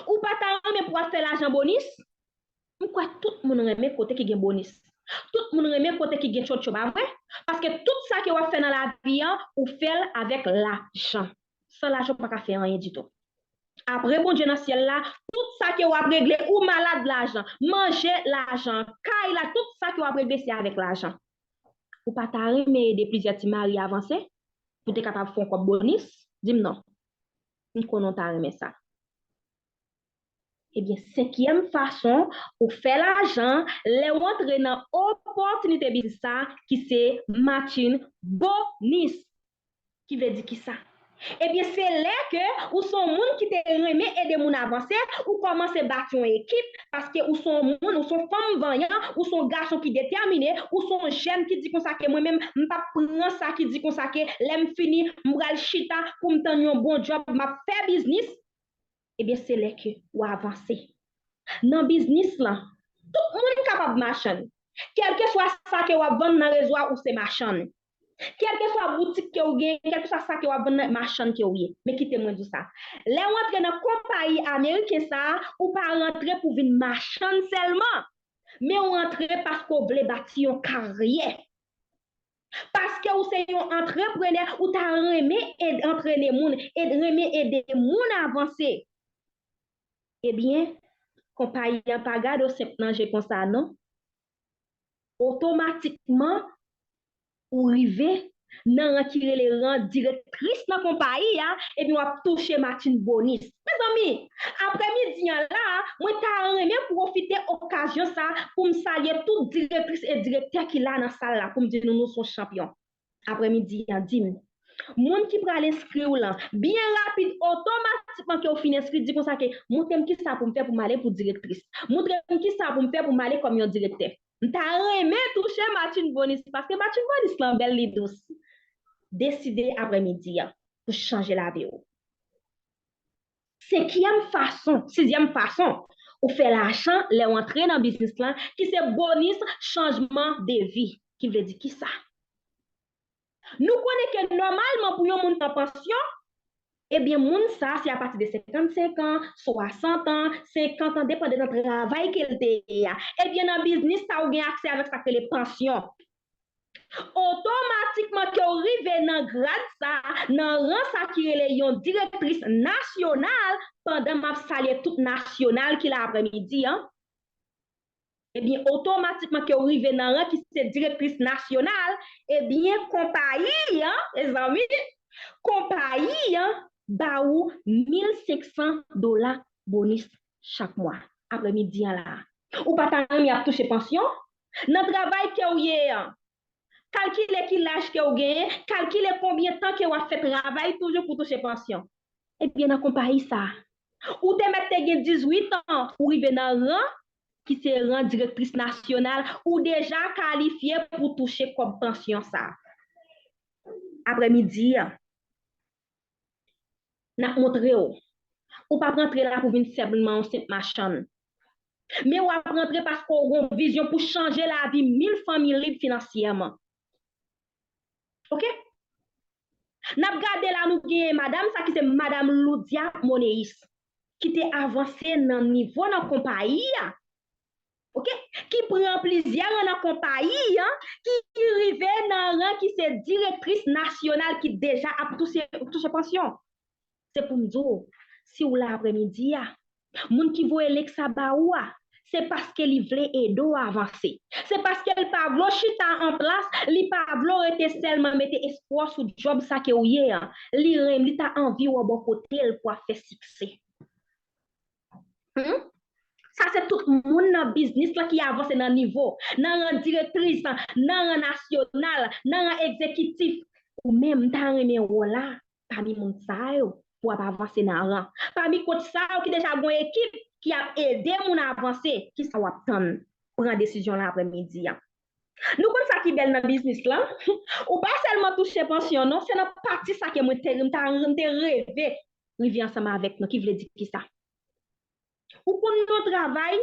Ou pa ta renmen pou w ap fè lajan bonis? M kwè tout moun renmen kote ki gen bonis. Tout moun renmen kote ki gen tchotcho, pa vre? Paske tout sa ke w ap fè nan lavi an, ou fè l avèk lajan. San lajan, ou pa ka fè anyen ditou. Apre Bondye nan syèl la, tout sa ke w ap regle, ou malad lajan, manje lajan, kay la, tout sa ke w ap regle, se avèk lajan. Ou pa ta renmen ede plizyè Ti Mari avanse pou te kapab fè yon kòb bonis? Di m non. M konnen w ta renmen sa. Ebyen, senkyèm fason ou fè lajan lè w antre nan opòtinite biznis sa ki se matching bonis. Ki vle di kisa? Ebyen, se lè ke ou se yon moun ki te renmen ede moun avanse, ou kòmanse bati yon ekip, paske ou se yon moun, ou se yon fanm vanyan, ou se yon gason ki detèmine, ou se yon jèn ki di konsa ke mwen menm, m p ap pran sa ki di konsa ke lè m fini, m pral chita pou m tann yon bon djòb, m ap fè biznis. Ebyen, se lè ke w avanse. Nan biznis lan, tout moun kapab machann. Kèlkeswa sa ke w ap vann nan rezo a, ou se machann. Kèlkeswa boutik ke w gen, kèlkeswa sa ke w ap vann nan, machann ke w ye. Men kite mwen di w sa. Lè w antre nan konpayi ameriken sa a, ou pa rantre pou vin machann sèlman. Men w antre paske w vle bati yon karyè. Paske ou se yon antreprenè, ou ta renmen ed-, antrene moun, ed-, renmen ede moun avanse. Ebyen, konpayi an pa gade w senp nan je konsa non. Otomatikman, ou rive nan ran ki rele ran direktris nan konpayi a, ebyen w ap touche matching bonus. Mezanmi, aprèmidi an la, mwen ta renmen pwofite okazyon sa pou m salye tout direktris e direktè ki la nan sal la, pou m di nou, nou se yon chanpyon. Aprèmidi an, di m, moun ki pral enskri w lan, byen rapid, otomatikman ke w fin enskri, di konsa ke, montre m kisa pou m fè pou m ale pou direktris. Montre m kisa pou m fè pou m ale kòm yon direktè. M ta renmen touche matching bonus, paske matching bonus lan bèl, li dous. Deside aprèmidi an pou chanje lavi w. Senkyèm fason, sizyèm fason, ou fè lajan lè w antre nan biznis lan, ki se bonis chanjman de vi. Ki vle di kisa? Nou konnen ke nòmalman pou yon moun pran pansyon, ebyen moun sa se apati de senkannsenk an, swasant an, senkant an, depandeman travay ke l te ye a. Ebyen nan biznis sa ou gen aksè avèk sa k rele pansyon. Otomatikman ke w rive nan grad sa, nan ran sa ki rele yon direktris nasyonal, pandan m ap salye tout nasyonal ki la aprèmidi an, ebyen, otomatikman ke w rive nan ran ki se direktris nasyonal, ebyen, konpayi an, mezanmi, konpayi an ba ou mil senk san dola bonis chak mwa, aprèmidi an la. Ou pa ta renmen ap touche pansyon? Nan travay ke w ye an, kalkile ki laj ke w genyen, kalkile konbyen tan ke w ap fè travay toujou pou touche pansyon. Ebyen, nan konpayi sa, ou te mèt te gen dizuit an, ou rive nan ran ki se ran direktris nasyonal, ou deja kalifye pou touche kòb pansyon sa. Aprèmidi an, n ap montre w. Ou p ap rantre la pou vin senpleman yon senp machann. Men w ap rantre paske w gen yon vizyon pou chanje lavi mil fanmi lib finansyèman. Oke? N ap gade la, nou genyen madanm sa ki se madanm Loudia Moneis, ki te avanse nan nivo nan konpayi a. Oke? Ki pran plizyè ran nan konpayi an, ki rive nan ran ki se direktris nasyonal ki deja ap touche, touche pansyon. Se pou m di w, si w la aprèmidi a, moun ki voye link sa ba ou a, se paske li vle ede w avanse. Se paske l pa vle w chita an plas, li pa vle w rete sèlman mete espwa w sou djòb sa ke w ye an. Li renmen, li ta anvi w bò kote l pou w ap fè sikse. Hmm? Sa se tout moun nan biznis lan ki avanse nan nivo, nan ran direktris, nan ran nasyonal, nan ran egzekitif. Ou menm, m ta renmen w la pami moun sa yo pou w ap avanse nan ran. Pami kowch sa yo ki deja gen yon ekip ki ap ede moun avanse, kisa w ap tann? Pran desizyon la aprèmidi a. Nou konn sa ki bèl nan biznis lan? Ou pa sèlman touche pansyon, non, se nan pati sa ke mwen te, m ta, m te reve rive ansanm avèk nou, ki vle di kisa? Ou konn nan travay,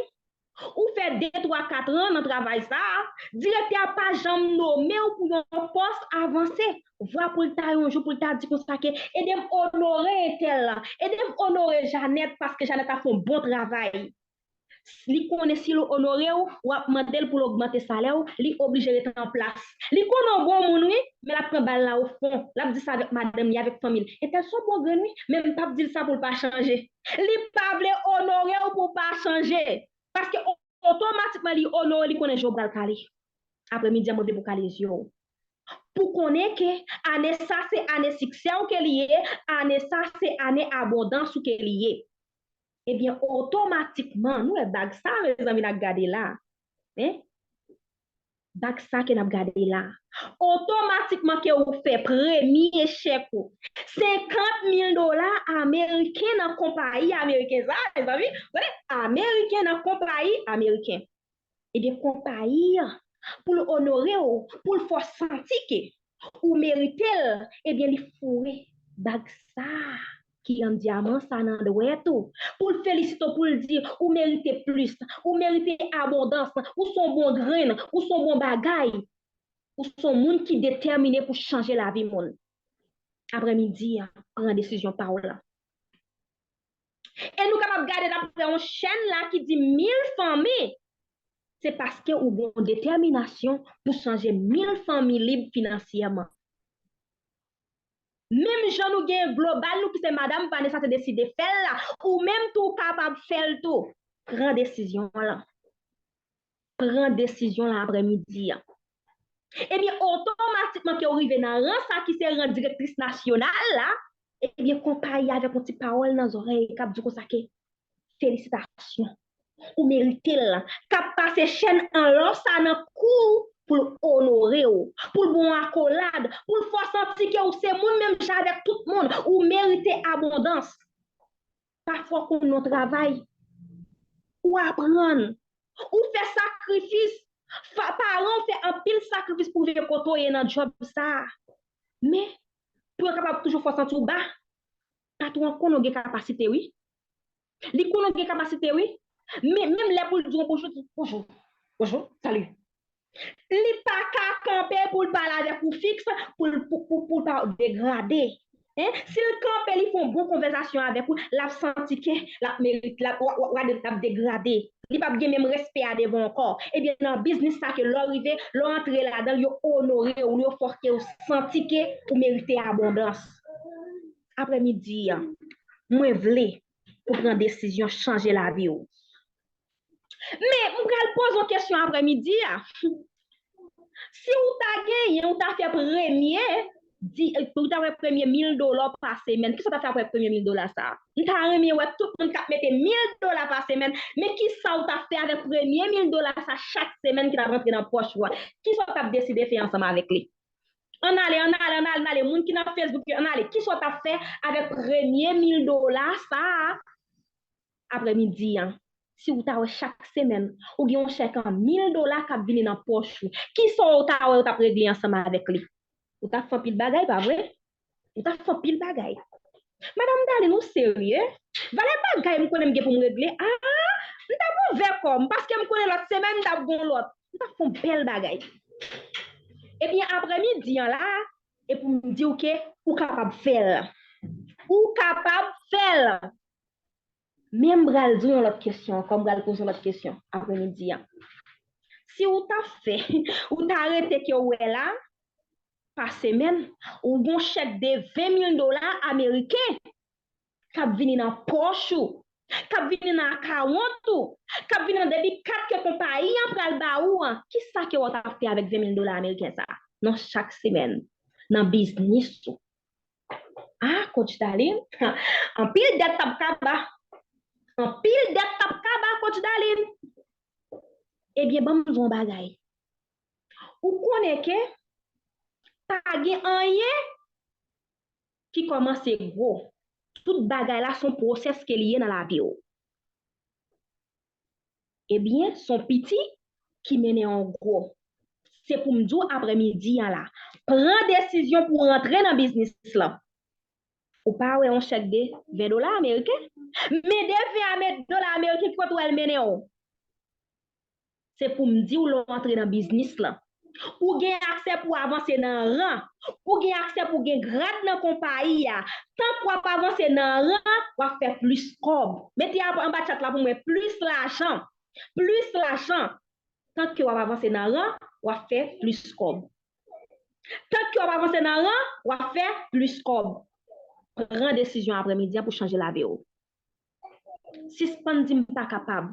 ou fè de, twa, kat an nan travay sa a, direktè a pa janm nome w pou yon pòs avanse. Vwa pou l ta yon jou, pou l ta di konsa ke, ede m onore entèl la, ede m onore Janèt, paske Janèt ap fè yon bon travay. Li konnen si l onore w, w ap mande l pou l ogmante salè w, li oblije ret an plas. Li konnen w bon moun, wi, men l ap pran bal la o fon. L ap di sa avèk madanm li, avèk fanmi l. Entèl se yon bon grenn, wi, men m p ap di l sa pou l pa chanje. Li pa vle onore w pou w pa chanje. Paske o-, otomatikman li onore, li konnen jan w pral kale. Aprèmidi a, mwen vle pou w kale zye w. Pou konnen ke ane sa se ane siksè w ke li ye, ane sa se ane abondans ou ke li ye. Ebyen, otomatikman, nou wè bag sa, mezanmi, n ap gade la. Hein? Bag sa ke n ap gade la. Otomatikman ke ou fè premye chèk ou. Senkant mil dola ameriken nan konpayi ameriken sa, mezanmi. Tande, ameriken nan konpayi ameriken. Ebyen, konpayi an, pou l onore w, pou l fè w santi ke ou merite l, ebyen, li foure bag sa ki an dyaman sa nan dwèt ou, pou l felisite w, pou l di, ou merite plis, ou merite abondans, ou se yon bon grenn, ou se yon bon bagay, ou se yon moun ki detèmine pou chanje lavi moun. Aprèmidi an, pran desizyon pa w lan. E nou kapab gade daprè yon chèn la ki di mil fanmi. Se paske ou gen yon detèminasyon pou chanje mil fanmi lib finansyèman. Menm jan nou gen global nou ki se Madam Vanessa te deside fè l la, ou menm tou ou kapab fè l tou. Pran desizyon w lan. Pran desizyon w lan aprèmidi an. Ebyen, otomatikman ke w rive nan ran sa ki se ran direktris nasyonal la, ebyen, konpayi a avèk yon ti pawòl nan zòrèy k ap di w konsa ke felisitasyon. Ou merite l. K ap pase chèn an lò sa nan kou w pou l onore w, pou l ba w akolad, pou l fè w santi ke w se moun menm jan avèk tout moun. Ou merite abondans. Pafwa w konn nan travay, ou aprann, ou fè sakrifis. Paran w fè anpil sakrifis pou rive kote w ye nan djòb sa a. Men, pou yo kapab toujou fè w santi w ba, patwon an konnen w gen kapasite wi. Li konnen w gen kapasite wi. Men menm lè pou l di w bonjou, di bonjou, bonjou, sali. Li pa ka kanpe pou l pale avèk ou fiks, pou l pou, pou, pou l pa degrade. Hein? Si l kanpe, li fè yon bon konvèsasyon avèk ou, l ap santi ke l ap merite, l ap, w, w, w, l ap degrade. Li p ap gen menm respè a devan w ankò. Ebyen, nan biznis sa ke lè w rive, lè w antre ladan l, yo onore w, yo fè ke w santi ke ou merite abondans. Aprèmidi an, mwen vle pou pran desizyon chanje lavi w. Men, m pral poze w kesyon aprèmidi a. Si w ta genyen, w ta fè premye, di, w ta fè premye mil dola pa semèn, kisa w ta fè aprè premye mil dola sa a? M ta renmen wè tout moun k ap mete mil dola pa semèn, men kisa w ta fè avèk premye mil dola sa chak semèn ki t ap rantre nan pòch ou a? Kisa w t ap deside fè ansanm avèk li? Ann ale, ann ale, ann ale, ann ale. Moun ki nan Facebook yo, ann ale. Kisa w t ap fè avèk premye mil dola sa a aprèmidi an? Si w ta wè chak semèn, ou gen yon chèk an mil dola k ap vini nan pòch ou, kisa w ta wè w t ap regle ansanm avèk li? Ou t ap fè anpil bagay, pa vre? Ou t ap fè anpil bagay. Madanm Darline, ou serye? Valè bagay m konnen m gen pou m regle, a, m t ap ouvè kò m, paske m konnen lòt semèn m t ap gon lòt. M t ap fè yon bèl bagay. Ebyen, aprèmidi an la, e pou m di w ke ou kapab fè l. Ou kapab fè l. Men m pral di w yon lòt kesyon ankò, m pral poze yon lòt kesyon aprèmidi an. Si w ta fè, ou ta rete ke w wè la, pa semèn, ou gon chèk de ven mil dola ameriken k ap vini nan pòch ou, k ap vini nan akawont ou, k ap vini nan debit card ke konpayi an pral ba ou an, kisa ke w t ap fè avèk ven mil dola ameriken sa a? Non, chak semèn, nan biznis ou. Ah, Coach Darline, anpil dèt t ap kaba. Anpil dèt t ap kaba, Coach Darline. Ebyen, ban m di w yon bagay. Ou konnen ke pa gen anyen ki kòmanse gwo. Tout bagay la se yon pwosès ke li ye nan lavi w. Ebyen, se yon piti ki mennen yon gwo. Se pou m di w aprèmidi an la, pran desizyon pou w rantre nan biznis lan. Ou pa wè yon chèk de ven dola ameriken? Men de ven ame-, dola ameriken, ki kote w wè l mennen w? Se pou m di w, lè w antre nan biznis lan, ou gen aksè pou w avanse nan ran. Ou gen aksè pou w gen grad nan konpayi a. Tan k w ap avanse nan ran, w ap fè plis kòb. Mete a-, anba chat la pou mwen, plis lajan. Plis lajan. Tan ke w ap avanse nan ran, w ap fè plis kòb. Tan ke w ap avanse nan ran, w ap fè plis kòb. Pran desizyon aprèmidi an pou chanje lavi w. Sispann di m pa kapab.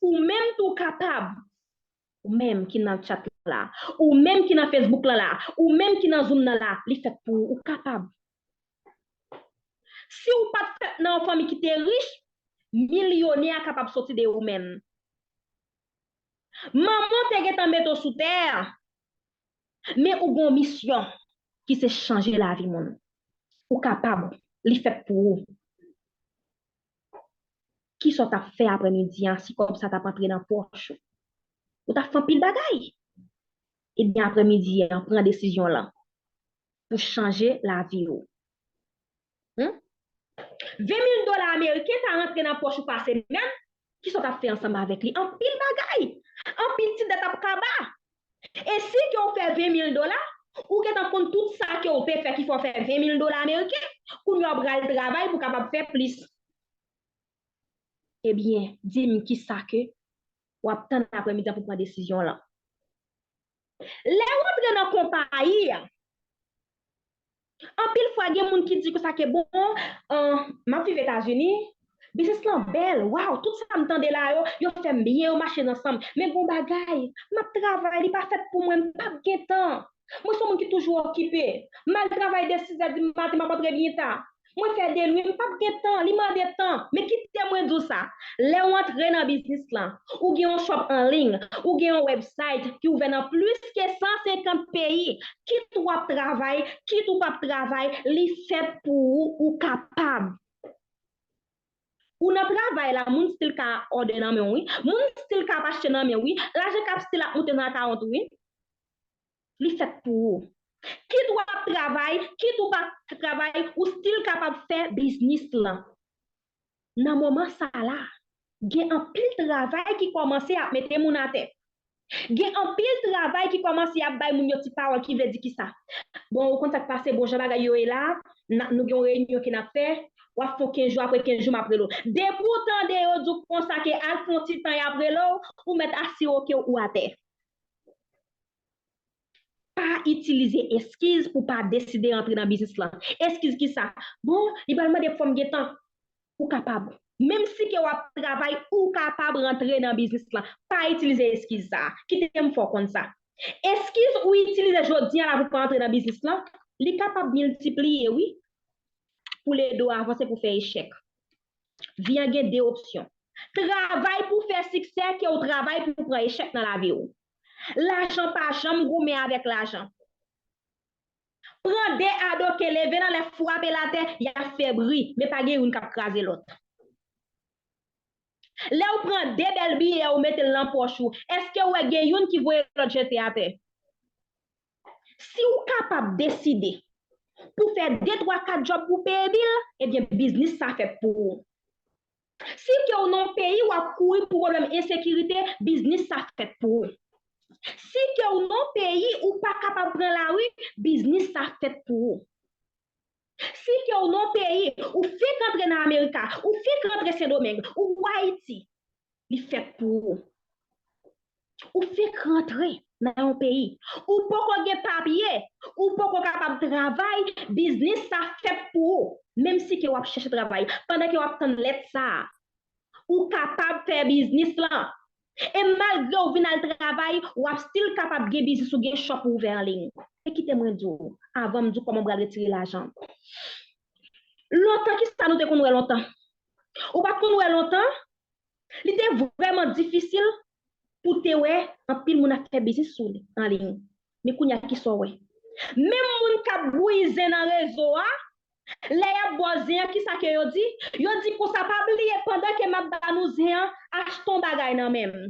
Ou menm tou kapab. Ou menm ki nan chat la. Ou menm ki nan Facebook lan la. Ou menm ki nan Zoom nan la. Li fèt pou ou. Ou kapab. Si w pa t fèt nan yon fanmi ki te rich, milyonè a kapab soti de ou menm. Manman w te gentan mete w sou tè, men ou gen yon misyon ki se chanje lavi moun. Ou kapab, li fèt pou ou. Kisa w t ap fè aprèmidi an si kòb sa t ap antre nan pòch ou? Ou t ap fè anpil bagay. Ebyen, aprèmidi an, pran desizyon lan pou chanje lavi w. Hmm? Ven mil dola ameriken ta rantre nan pòch ou pa semèn, kisa w t ap fè ansanm avèk li? Anpil bagay. Anpil ti dèt ap kaba. E si ke w fè ven mil dola, ou gentan konn tout sa ke w te fè ki fè w fè ven mil dola ameriken, kounye a w pral travay pou w kapab fè plis. Ebyen, di m kisa ke w ap tann aprèmidi an pou pran desizyon lan. Lè w antre nan konpayi a, anpil fwa gen moun ki di konsa ke bon, euh, m ap viv Etazini, Biznis lan bèl, waw, tout sa m tande la yo, yo fè m byen, yo mache ansanm. Men gon bagay, m ap travay, li pa fèt pou mwen, m p ap gen tan. Mwen se yon moun ki toujou okipe. M al travay de sizè di maten, m ap antre byen ta. Mwen fè de nwi, m p ap gen tan, li mande tan. Men kite mwen di w sa, lè w antre nan biznis lan, ou gen yon shop an liy, ou gen yon website ki ouvè nan plis ke san senkant peyi, kit w ap travay, kit ou p ap travay, li fèt pou ou, ou kapab. Ou nan travay la, moun still ka òdè nan men w, wi. Moun still ka ap achte nan men w, wi. Lajan k ap still ap moute nan akawont ou, wi. Li fèt pou ou. Kit w ap travay, kit ou pa travay, ou still kapab fè biznis lan. Nan moman sa la, gen anpil travay ki kòmanse ap mete moun atè. Gen anpil travay ki kòmanse ap bay moun yo ti pawòl ki vle di kisa? Bon, ou konn sa k pase, bon, jan bagay yo ye la, n a, nou gen yon reyinyon ke n ap fè, w ap fè w kenz jou, apre kenz jou, m ap rele w. Depi w tande yo di w konsa ke al fè yon ti tan, y ap rele w, ou mèt asire w ke ou atè. Pa itilize eskiz pou pa deside antre nan biznis lan. Eskiz kisa? Bon, li pral mande fò m gen tan. Ou kapab. Menm si ke w ap travay, ou kapab rantre nan biznis lan. Pa itilize eskiz sa a. Kite m fè w konn sa. Eskiz ou itilize jodi a la pou pa antre nan biznis lan, li kapab miltipliye, wi, pou l ede w avanse, pou fè echèk. Vi an gen de opsyon. Travay pou fè siksè ke w travay pou pran echèk nan lavi w. Lajan pa janm goumen avèk lajan. Pran de ado ke leve l anlè, frape l atè, y ap fè bri, men pa gen youn k ap kraze lòt. Lè w pran de bèl biyè ou mete l nan pòch ou, èske w wè gen youn ki voye lòt jete atè? Si w kapab deside pou fè de, twa, kat djòb pou peye bil, ebyen, biznis sa fèt pou ou. Si ke w nan yon peyi w ap kouri pou pwoblèm ensekirite, biznis sa fèt pou ou. Si ke w nan yon peyi ou pa kapab pran lari, biznis sa fèt pou ou. Si ke w nan yon peyi ou fenk antre nan Amerika, ou fenk antre Sendomeng, ou Ayiti, li fèt pou ou. Ou fenk rantre nan yon peyi. Ou poko gen papye, ou poko kapab travay, biznis sa fèt pou ou. Menm si ke w ap chèche travay, pandan ke w ap tann lèt sa a, ou kapab fè biznis lan. E malgre w vin al travay, w ap still kapab gen biznis ou gen shop ou ouvè an liy. E kite mwen di w, avan m di w kòman m pral retire lajan. Lontan, kisa nou te konn wè lontan? Ou pa t konn wè lontan? Li te vrèman difisil pou te wè anpil moun ap fè biznis sou li, an liy. Men kounye a, kisa w wè? Menm moun k ap bouyi zen nan rezo a, lè y ap ba w zen an, kisa ke yo di? Yo di konsa, pa bliye, pandan ke m ap ba nou zen an, achte yon bagay nan men m.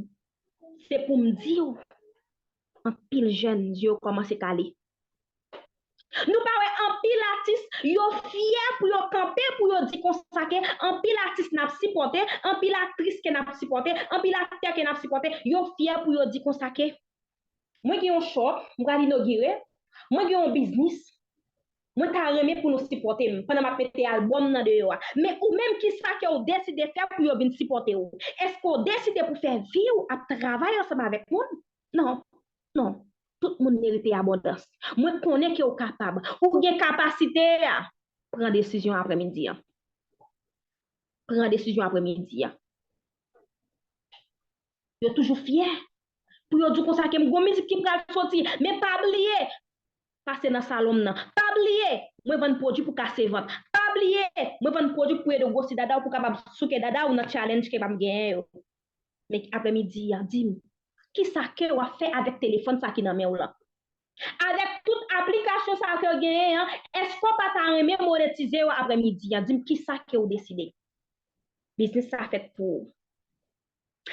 Se pou m di w, anpil jèn, zye yo kòmanse kale. Nou pa wè anpil atis, yo fyè pou yo kanpe, pou yo di konsa ke anpil atis n ap sipòte, anpil aktris ke n ap sipòte, anpil aktè ke n ap sipòte, yo fyè pou yo di konsa ke, mwen gen yon shop, m pral inogire, mwen gen yon biznis, mwen ta renmen pou nou sipòte m pandan m ap mete albòm nan deyò a. Men ou menm, kisa ke w deside fè pou yo vin sipòte w? Èske w deside pou fè vi w ap travay ansanm avèk moun? Non, non. Tout moun merite abondans. Mwen konnen ke w kapab. Ou gen kapasite a. Pran desizyon aprèmidi an. Pran desizyon aprèmidi an. Yo toujou fyè pou yo di w konsa ke m gon mizik ki pral soti. Men pa bliye, pase nan salon m nan. Pa bliye, mwen vann pwodui pou kase vant. Pa bliye, mwen vann pwodui pou ede w gwosi dada w, pou kapab souke dada w nan challenge ke m ap genyen yo. Men aprèmidi a, di m, kisa ke w ap fè avèk telefòn sa ki nan men w lan? Avèk tout aplikasyon sa ke w genyen an, èske w pa ta renmen monetize yo aprèmidi a? Di m kisa ke w deside. Biznis sa fèt pou ou.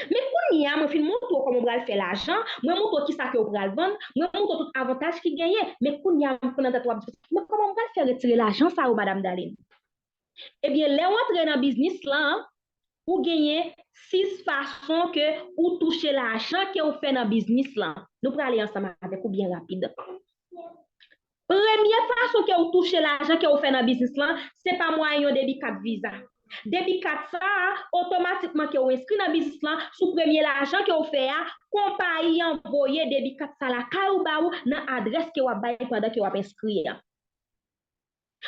Men kounye a, mwen fin montre w kòman w pral fè lajan, mwen montre w kisa ke w pral vann, mwen montre w tout avantaj ki genyen. Men kounye a, m konn nan tèt w ap di, men kòman m pral fè retire lajan sa yo, Madam Darline? Ebyen, lè w antre nan biznis lan, ou genyen sis fason ke ou touche lajan ke ou fè nan biznis lan. Nou prale ansanm avèk ou byen rapid. Premye fason ke ou touche lajan ke ou fè nan biznis lan, se pa mwayen yon debi kat Visa. Debi kat sa a, otomatikman ke ou enskri nan biznis lan, sou premye lajan ke ou fè a, konpayi an voye debi kat sa lakay ou ba ou nan adrès ke w ap bay pandan ke w ap enskri a.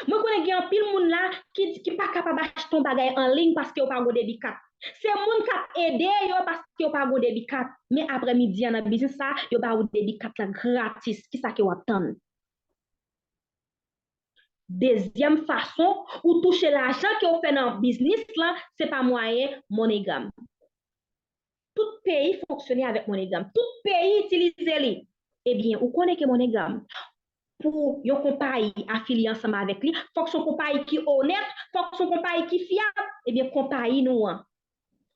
Mwen konnen gen anpil moun la ki, ki pa kapab achte yon bagay an liy paske yo pa gen debi kat. Se moun k ap ede yo paske yo pa gen debi kat. Men aprèmidi an nan biznis sa, yo ba ou debi kat la gratis. Kisa ke w ap tann? Dezyèm fason ou touche lajan ke w fè nan biznis lan, se pa mwayen MoneyGram. Tout peyi fonksyone avèk MoneyGram. Tout peyi itilize li. Ebyen, ou konnen ke MoneyGram, pou yon konpayi afilye ansanm avèk li, fòk se yon konpayi ki onèt, fòk se yon konpayi ki fyab. Ebyen, konpayi nou an,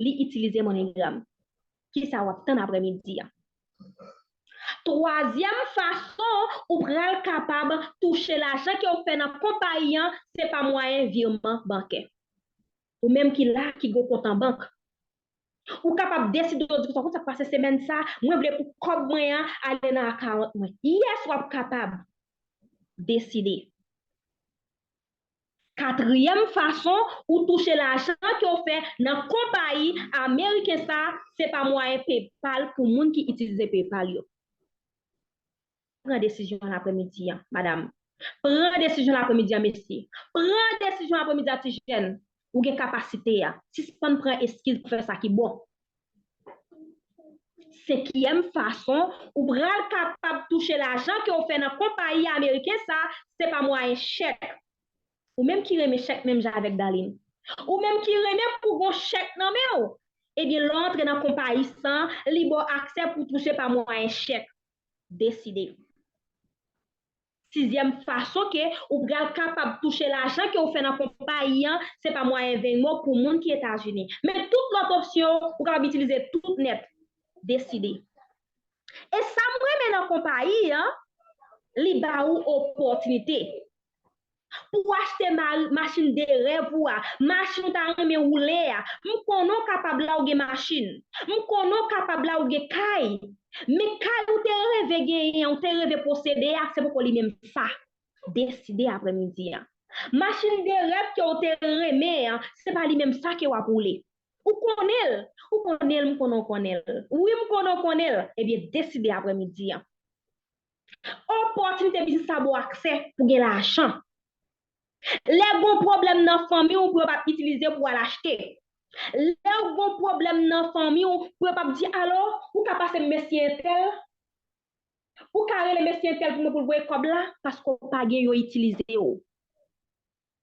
li itilize MoneyGram. Kisa w ap tann aprèmidi a? Twazyèm fason ou pral kapab touche lajan ke w fè nan konpayi an, se pa mwayen vireman bankè. Ou menm ki la, ki gen kont an bank, ou kapab deside, ou di konsa, konsa, pase semèn sa, mwen vle pou kòb mwen an ale nan akawont mwen. Yes, w ap kapab deside. Katriyèm fason ou touche lajan ke w fè nan konpayi ameriken sa, se pa mwayen PayPal pou moun ki itilize PayPal yo. Pran desizyon l aprèmidi an, madanm. Pran desizyon l aprèmidi an, mesye. Pran desizyon l aprèmidi an, ti jèn. Ou gen kapasite a. Sispann pran eskiz pou fè sa ki bon. Senkyèm fason ou pral kapab touche lajan ke w fè nan konpayi ameriken sa, se pa mwayen chèk. Ou menm ki renmen chèk menm jan avèk Darline. Ou menm ki renmen pou gon chèk nan men w. Ebyen, lè w antre nan konpayi sa, li ba w aksè pou touche pa mwayen chèk. Deside. Sizyèm fason ke ou pral kapab touche lajan ke w fè nan konpayi an, se pa mwayen Venmo pou moun ki Etazini. Men tout lòt opsyon yo, ou kapab itilize tout nèt. Deside. E sa m renmen nan konpayi an, li ba ou opòtinite pou w achte ma-, machin de rèv ou a, machin ou ta renmen woule a. M konnen w kapab la ou gen machin. M konnen w kapab la ou gen kay. Men kay ou te reve genyen, ou te reve posede a, se poko li menm sa. Deside aprèmidi a. Machin de rèv ke w te renmen an, se pa li menm sa ke w ap woule. Ou konnen l, ou konnen l, m konnen w konnen l. Wi, m konnen w konnen l. Ebyen, deside aprèmidi a. Opòtinite biznis sa ba w aksè pou gen lajan. Lè gon pwoblèm nan fanmi w pou yo p ap itilize pou al achte. Lè w gon pwoblèm nan fanmi w pou yo p ap di, "Alo, ou ka pase m mesye entèl?" Ou ka rele mesye entèl pou mwen pou l voye kòb la, paske w pa gen, yo itilize w.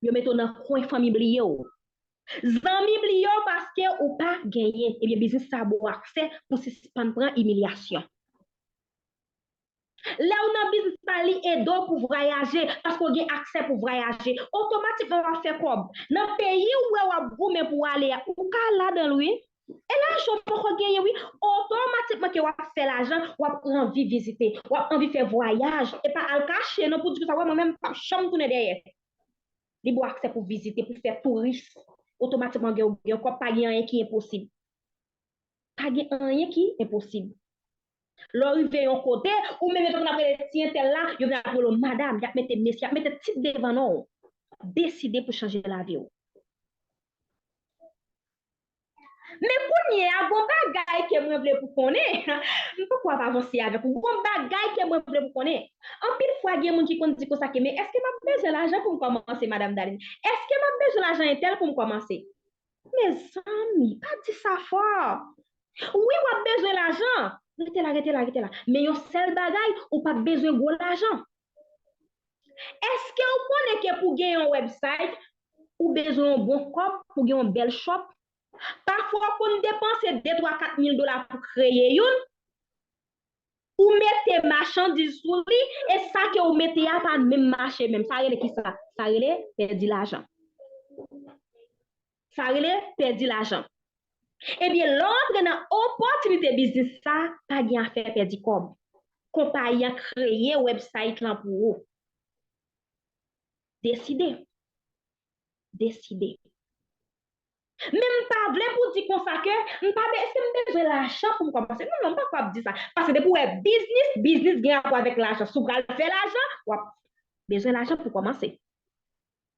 Yo mete w nan kwen, fanmi bliye w. Zanmi bliye w paske ou pa genyen. Ebyen, biznis sa ba w aksè pou sispann pran imilyasyon. Lè w nan biznis sa, li ede w pou vwayaje, paske w gen aksè pou vwayaje. Otomatikman, w ap fè kòb. Nan peyi ou wè w ap goumen pou w ale a, ou ka al ladan l, wi. E lajan w poko genyen, wi. Otomatikman ke w ap fè lajan, w ap anvi vizite, w ap anvi fè vwayaj. E pa al kache, non, pou di konsa, wè, mwen menm, m p ap janm tounen dèyè. Li ba w aksè pou vizite, pou fè touris. Otomatikman, gen, gen kòb, pa gen anyen ki enposib. Pa gen anyen ki enposib. Lè w rive yon kote, ou menm yo te konn ap rele ti entèl la, yo vin ap rele w madanm, y ap mete mesye, y ap mete tit devan non w. Deside pou chanje lavi w. Men kounye a, gon bagay ke mwen vle pou konnen, m poko ap avanse avèk ou, gon bagay ke mwen vle pou konnen. Anpil fwa, gen moun ki konn di konsa ke, men èske m ap bezwen lajan pou m kòmanse, madanm Darline? Èske m ap bezwen lajan entèl pou m kòmanse? Mezanmi, pa di sa fò. Wi, w ap bezwen lajan. Rete la, rete la, rete la. Men yon sèl bagay, ou p ap bezwen gwo lajan. Èske w konnen ke pou gen yon website, ou bezwen yon bon kòb, pou gen yon bèl shop? Pafwa, w konn depanse de, twa, kat mil dola pou kreye youn. Ou mete machandiz sou li, e sa ke w mete a pa menm mache menm. Sa rele kisa? Sa rele pèdi lajan. Sa rele pèdi lajan. Ebyen, lè w antre nan opòtinite biznis sa, pa gen afè pèdi kòb. Konpayi an kreye website lan pou ou. Deside. Deside. Men m pa vle pou di konsa ke m pa be-, èske m bezwen lajan pou m kòmanse? Non, non, m pa kwè ap di sa. Paske depi w wè biznis, biznis gen rapò avèk lajan. Si w pral fè lajan, w ap bezwen lajan pou kòmanse.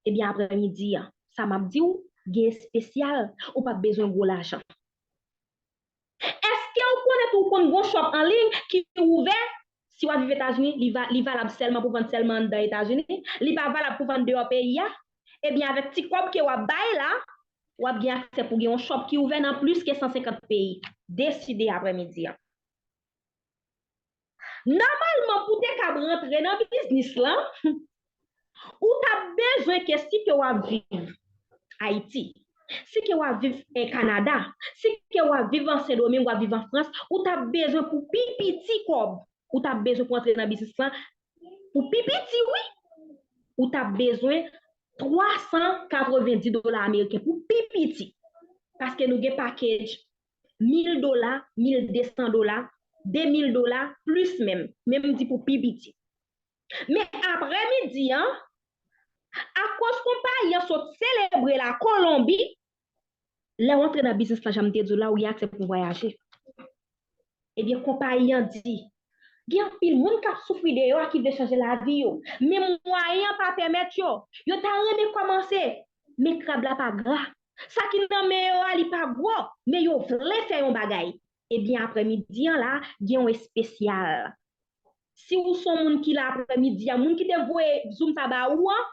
Ebyen, aprèmidi a, sa m ap di w, gen espesyal, ou p ap bezwen gwo lajan. Èske w konnen tou, w konn gon shop an liy ki ouvè Si w ap viv Etazini, li, va, li valab sèlman pou vann sèlman anndan Etazini. Li pa valab pou vann deyò peyi a. Ebyen, avèk ti kòb ke w ap bay la, w ap gen aksè pou gen yon shop ki ouvè nan plis ke san senkant peyi. Deside aprèmidi an. Nòmalman, pou te kab rantre nan biznis lan, ou t ap bezwen ke si ke w ap viv Ayiti, si ke w ap viv, eh, Kanada, si ke w ap viv an Sendomeng, w ap viv an Frans, ou t ap bezwen pou pi piti kòb, ou t ap bezwen pou antre nan biznis lan, pou pi piti, wi, ou t ap bezwen twa san katrevenndis dola ameriken pou pi piti. Paske nou gen package mil dola, mil de san dola, de mil dola, plis menm, menm di pou pi piti. Men aprèmidi an, akoz konpayi an sot selebre la Kolonbi, lè w antre nan biznis lan, jan m te di w la, ou gen aksè pou vwayaje. Ebyen, konpayi an di, gen anpil moun k ap soufri deyò a ki vle chanje lavi yo, men mwayen an pa pèmèt yo. Yo ta renmen kòmanse, men krab la pa gra. Sa ki nan men yo a, li pa gwo, men yo vle fè yon bagay. Ebyen, aprèmidi an la, gen yon espesyal. Si ou se yon moun ki la aprèmidi a, moun ki te voye Zoom sa ba ou an,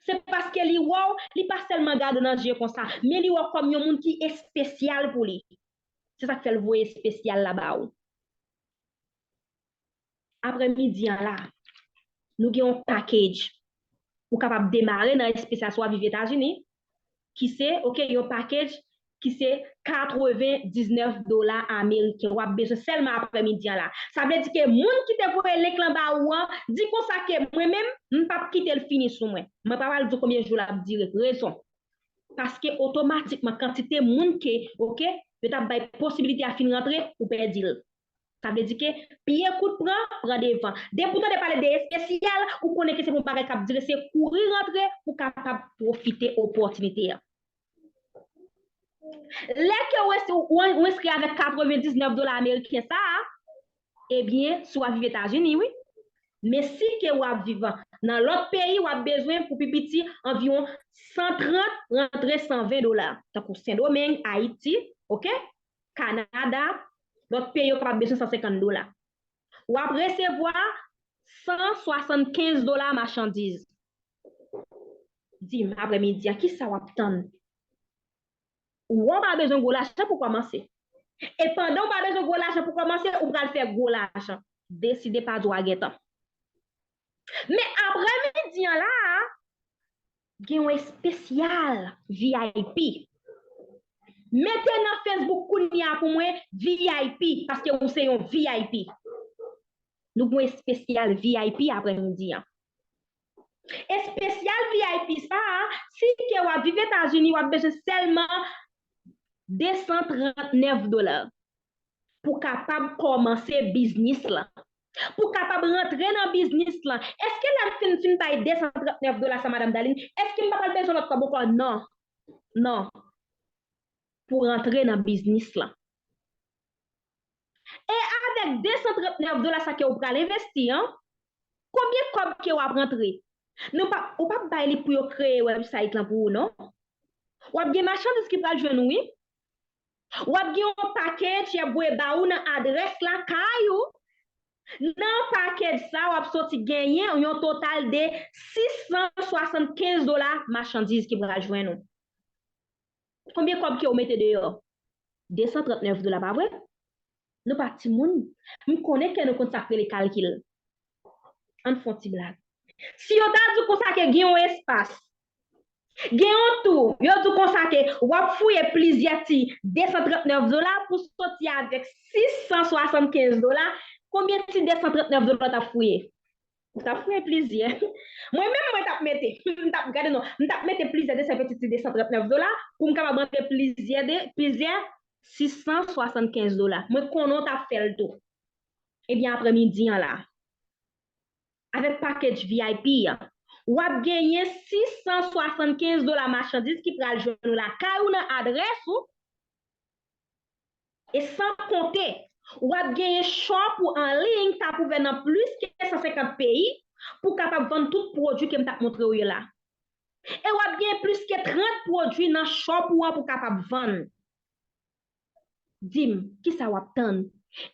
se paske li wè w, li pa sèlman gade w nan je konsa, men li wè w kòm yon moun ki espesyal pou li. Se sa k fè l voye espesyal la ba ou. Aprèmidi an la, nou gen yon package. Ou kapab demare nan espesyal si w ap viv Etazini, ki se, oke, yon package ki se katrevendiznèf dola ameriken. W ap bezwen sèlman aprèmidi an la. Sa vle di ke moun ki te voye link lan ba ou an, di konsa ke mwen menm, m p ap kite l fini sou mwen. Mwen pa pral di w konbyen jou l ap dire. Rezon. Paske otomatikman kantite moun ke, oke, yo t ap bay posibilite a fin rantre, ou pèdi l. Sa vle di ke pye kout pran, pran devan. Depi w tande pale de espesyal, ou konnen ke se pou bagay k ap dire, se kouri rantre pou kapab pwofite opòtinite a. Lè ke w enskri avèk katrevendiznèf dola ameriken sa a, ebyen, si w ap viv Etazini, wi. Men si ke w ap viv nan lòt peyi, w ap bezwen pou pi piti anviwon san trant rantre san ven dola. Tankou Sendomeng, Ayiti, oke? Kanada, lòt peyi yo kapab bezwen san senkant dola. W ap resevwa san swasannkenz dola machandiz. Di m, aprèmidi a, kisa w ap tann? Ou wè w pa bezwen gwo lajan pou kòmanse. E pandan w pa bezwen gwo lajan pou kòmanse, ou pral fè gwo lajan. Deside pa di w a gentan. Men aprèmidi an la a, gen yon espesyal V I P. Mete nan Facebook kounye a pou mwen V I P, paske ou se yon V I P. Nou gen yon espesyal V I P aprèmidi an. Espesyal V I P sa a, si ke w ap viv Etazini, w ap bezwen sèlman de san trannèf dola pou kapab kòmanse biznis lan. Pou kapab rantre nan biznis lan. Èske lè m fin, fin bay de san trannèf dola sa, Madanm Darline, èske m pa pral bezwen lòt kòb ankò? Non. Non. Pou rantre nan biznis lan. E avèk de san trannèf dola sa ke ou pral envesti an, konbyen kòb ke w ap rantre? Nou pa, ou p ap bay li pou yo kreye website lan pou ou, non. W ap gen machandiz ki pral jwenn ou, wi. W ap gen yon package y ap voye ba ou nan adrès lakay ou. Nan package sa, w ap soti genyen yon total de sis san swasannkenz dola machandiz ki pral jwenn ou. Konbyen kòb ke w mete deyò? De san trannèf dola, pa vre? Nou pa timoun. M konnen ke nou konn sa k rele kalkil. Ann fè yon ti blag. Si yo ta di w konsa ke gen yon espas, gen yon tou, yo di w konsa ke w ap fouye plizyè ti de san trannèf dola pou soti avèk sis san swasannkenz dola, konbyen ti de san trannèf dola w t ap fouye? Ou t ap fouye plizyè. Mwen menm, mwen t ap mete, m t ap gade non, m t ap mete plizyè de sèl pitit ti de san trannèf dola pou m kapab rantre plizyè de, plizyè sis san swasannkenz dola. Mwen konnen w t ap fè l tou. Ebyen, aprèmidi an la, avèk package V I P an, w ap genyen sis san swasannkenz dola machandiz ki pral jwenn ou lakay ou nan adrès ou. E san konte, w ap genyen shop ou an liy k ap ouvè nan plis ke san senkant peyi pou w kapab vann tout pwodui ke m t ap montre w yo la. E w ap genyen plis ke trant pwodui nan shop ou an pou w kapab vann. Di m, kisa w ap tann?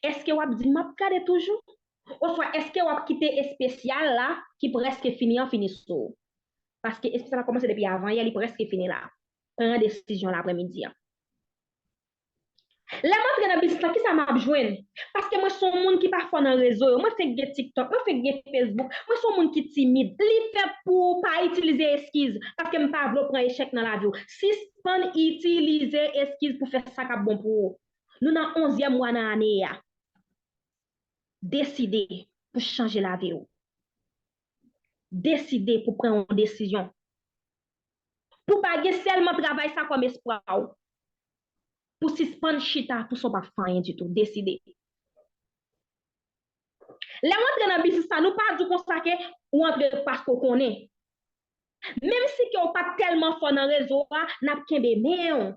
Èske w ap di m, "M ap gade toujou"? Oswa èske w ap kite espesyal la ki prèske fini an fini sou ou? Paske espesyal la kòmanse depi avan yè, li prèske fini la. Pran desizyon l aprèmidi an. Lè m antre nan biznis la, kisa m ap jwenn? Paske mwen se yon moun ki pa fò nan rezo yo. Mwen fenk gen TikTok, mwen fenk gen Facebook. Mwen se yon moun ki timid. Li fèt pou ou pa itilize eskiz, paske m pa vle w pran echèk nan lavi w. Sispann itilize eskiz pou fè sa k ap bon pou ou. Nou nan onzyèm mwa nan ane a. Deside pou chanje lavi w. Deside pou pran yon desizyon. Pou pa gen sèlman travay sa kòm espwa w. Pou sispann chita pou sa w p ap fè anyen ditou. Deside. Lè w antre nan biznis la, nou pa di w konsa ke ou antre paske w konnen. Menm si ke w pa t tèlman fò nan rezo a, n ap kenbe men w.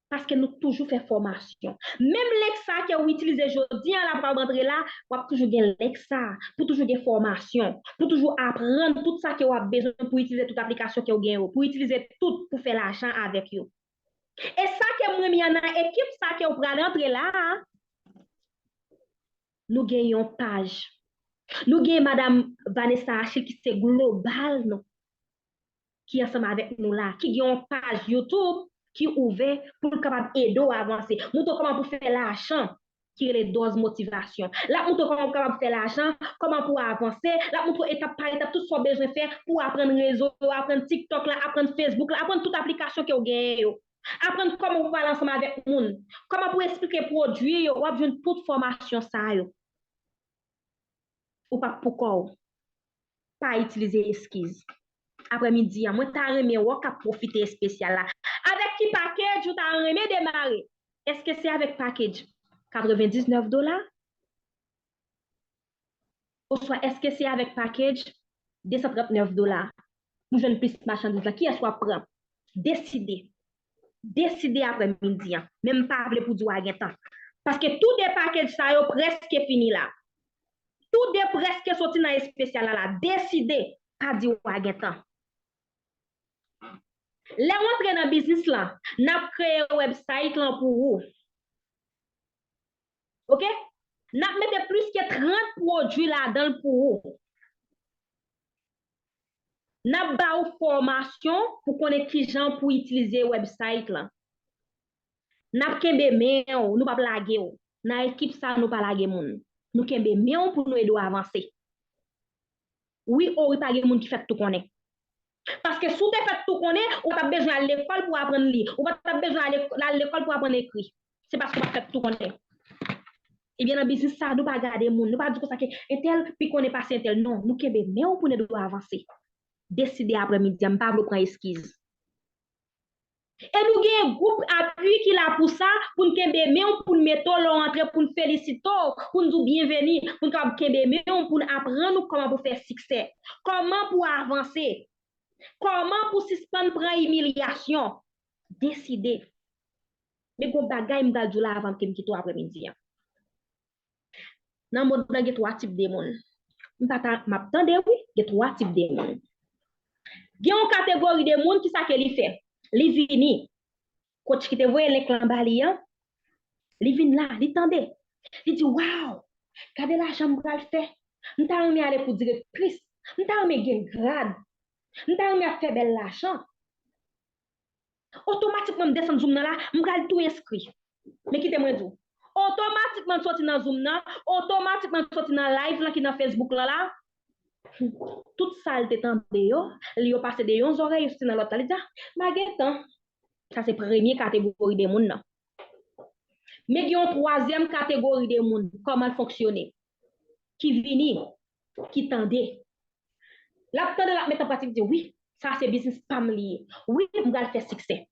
Paske nou toujou fè fòmasyon. Menm link sa ke w itilize jodi an la pou w antre la, w ap toujou gen link sa, pou toujou gen fòmasyon, pou toujou aprann tout sa ke w ap bezwen pou itilize tout aplikasyon ke w gen yo, pou itilize tout pou fè lajan avèk yo. E sa ke m renmen an nan ekip sa ke w pral antre la a, nou gen yon paj. Nou gen Madam Vanessa Achille ki se global nou, ki ansanm avèk nou la, ki gen yon paj YouTube ki ouvè pou l kapab ede w avanse. Montre w kòman pou fè lajan ki rele dòz motivasyon. L ap montre w kòman pou kapab fè lajan, kòman pou w avanse, l ap montre w etap pa etap tout sa w bezwen fè pou w aprann rezo yo, aprann TikTok la, aprann Facebook la, aprann tout aplikasyon ke w genyen yo. Aprann kòman pou pale ansanm avèk moun, kòman pou eksplike pwodui yo, w ap jwenn tout fòmasyon sa yo. Ou p ap pou kò w. Pa itilize eskiz. Aprèmidi an, mwen ta renmen wè w k ap pwofite espesyal la. Avèk ki package ou ta renmen demare? Èske se avèk package katrevendiznèf dola? Oswa èske se avèk package desantrannèf dola pou jwenn plis machandiz la? Kiyès w ap pran? Deside. Deside aprèmidi an. Men m pa vle pou di w a gen tan. Paske tou de package sa yo prèske fini la. Tou de prèske soti nan espesyal la la. Deside, pa di w a gen tan. Lè w antre nan biznis lan, n ap kreye website lan pou ou. Oke? N ap mete plis ke trant pwodui ladan l pou ou. N ap ba ou fòmasyon pou konnen kijan pou itilize website lan. N ap kenbe men w, nou p ap lage w. Nan ekip sa, nou pa lage moun. Nou kenbe men w pou nou ede w avanse. Wi, o wi, pa gen moun ki fèt tou konnen. Paske si w te fèt tou konnen, ou pa t ap bezwen al lekòl pou w aprann li. Ou pa t ap bezwen al lek-, al lekòl pou w aprann ekri. Se paske w pa t fèt tou konnen. Ebyen, nan biznis sa, nou pa gade moun. Nou pa di konsa ke entèl pi konnen pase entèl. Non, nou kenbe men w pou n ede w avanse. Deside aprèmidi an, m pa vle w pran eskiz. E nou gen gwoup apui ki la pou sa, pou n kenbe men w, pou n mete w lè w antre, pou n felisite w, pou n di w byenveni, pou n kapab kenbe men w, pou n aprann ou kòman pou fè siksè, kòman pou avanse, kòman pou sispann pran imilyasyon. Deside. Men gon bagay m pral di w la avan ke m kite w aprèmidi an. Nan mond lan gen twa tip de moun. M pa ta, m ap tande wi, gen twa tip de moun. Gen yon kategori de moun, kisa ke li fè? Li vini. Coach ki te voye link lan ba li an, li vin la, li tande. Li di, "Waw, gade lajan m pral fè. M ta renmen ale pou direktris. M ta renmen gen grad. M ta renmen ap fè bèl lajan." Otomatikman, m desann Zoom nan la, m pral tou enskri. Men kite mwen di w. Otomatikman, m soti nan Zoom nan, otomatikman, m soti nan live lan ki nan Facebook lan la. Tout sa l te tande yo, li yo pase de yon zòrèy, yo soti nan lòt la. Li di, "Ah, m pa gen tan." Sa se premye kategori de moun nan. Men gen yon twazyèm kategori de moun, kòman l fonksyone? Ki vini, ki tande. L ap tande, l ap mete an pratik, di, "Wi, sa se biznis pa m li ye. Wi, m pral fè siksè.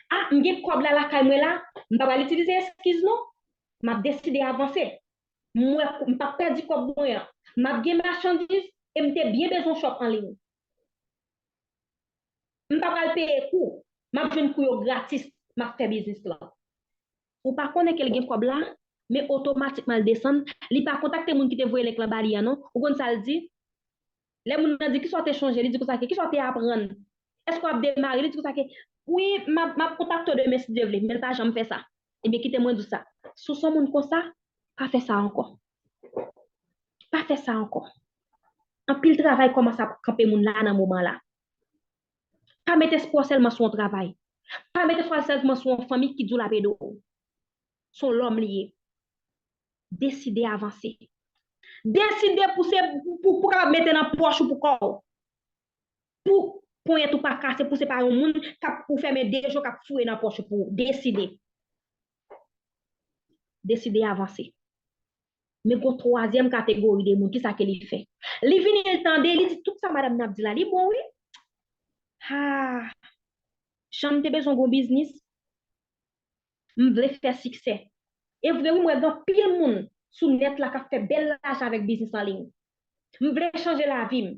Ah, m gen kòb la lakay mwen la, m pa pral itilize eskiz non. M ap deside avanse. M wè, m p ap pèdi kòb mwen an. M ap gen machandiz e m te byen bezwen shop an liy. M pa pral peye kou. M ap jwenn kou yo gratis. M ap fè biznis lan." Ou pa konnen ke l gen kòb la, men otomatikman l desann. Li pa kontakte moun ki te voye link lan ba li an non. Ou konn sa l di? Lè moun nan di, "Kisa w te chonje?" Li di konsa ke, "Kisa w te aprann? Èske w ap demare?" Li di konsa ke, "Wi, m ap, m ap kontakte w demen si Dye vle," men l pa janm fè sa. Ebyen, kite mwen di w sa. Si w se yon moun konsa, pa fè sa ankò. Pa fè sa ankò. Anpil travay kòmanse ap kanpe moun la nan moman la. Pa met espwa w sèlman sou yon travay. Pa met espwa w sèlman sou yon fanmi ki di w l ap ede w. Se yon lòm li ye. Deside avanse. Deside pou se, pou, pou, pou kapab mete nan pòch ou pou kò w. Pou ponyèt ou pa kase, pou se pa yon moun k ap, ou fèmen de je w k ap foure nan pòch ou pou ou. Deside. Deside avanse. Men gon twazyèm kategori de moun, kisa ke li fè? Li vini, li tande, li di tout sa madanm nan ap di la, li bon wi. Ha, jan m te bezwen gon biznis, m vle fè siksè. E vre wi, m wè gen anpil moun sou nèt la k ap fè bèl lajan avèk biznis an liy. M vle chanje lavi m.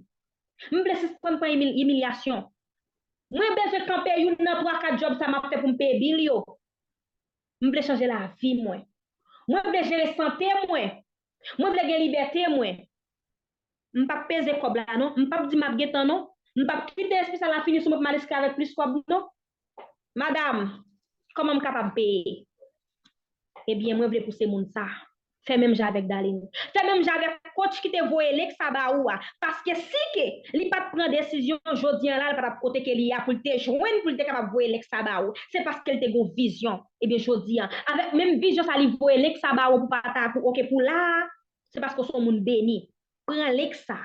M vle sispann pran imil-, imilyasyon. Mwen bezwen kanpe youn nan twa kat djòb sa m ap fè pou m peye bil yo. M vle chanje lavi mwen. Mwen vle jere sante mwen. Mwen vle gen libète mwen. M p ap peze kòb la non. M p ap di m ap gentan non. M p ap kite espesye la fini sou mwen pou m al eskri avèk plis kòb non. Madanm, kòman m kapab peye? Ebyen, mwen vle pou se moun sa. Fè menm jan avèk Darline. Fè menm jan avèk coach ki te voye link sa ba ou a. Paske si ke li pa t pran desizyon jodi an la, li pa t ap kote ke li ye a pou l te jwenn, pou l te kapab voye link sa ba ou. Se paske l te gon vizyon. Ebyen, jodi an, avèk menm vizyon sa li voye link sa ba ou pou pata-, pou, oke, pou la a, se paske w se yon moun beni. Pran link sa.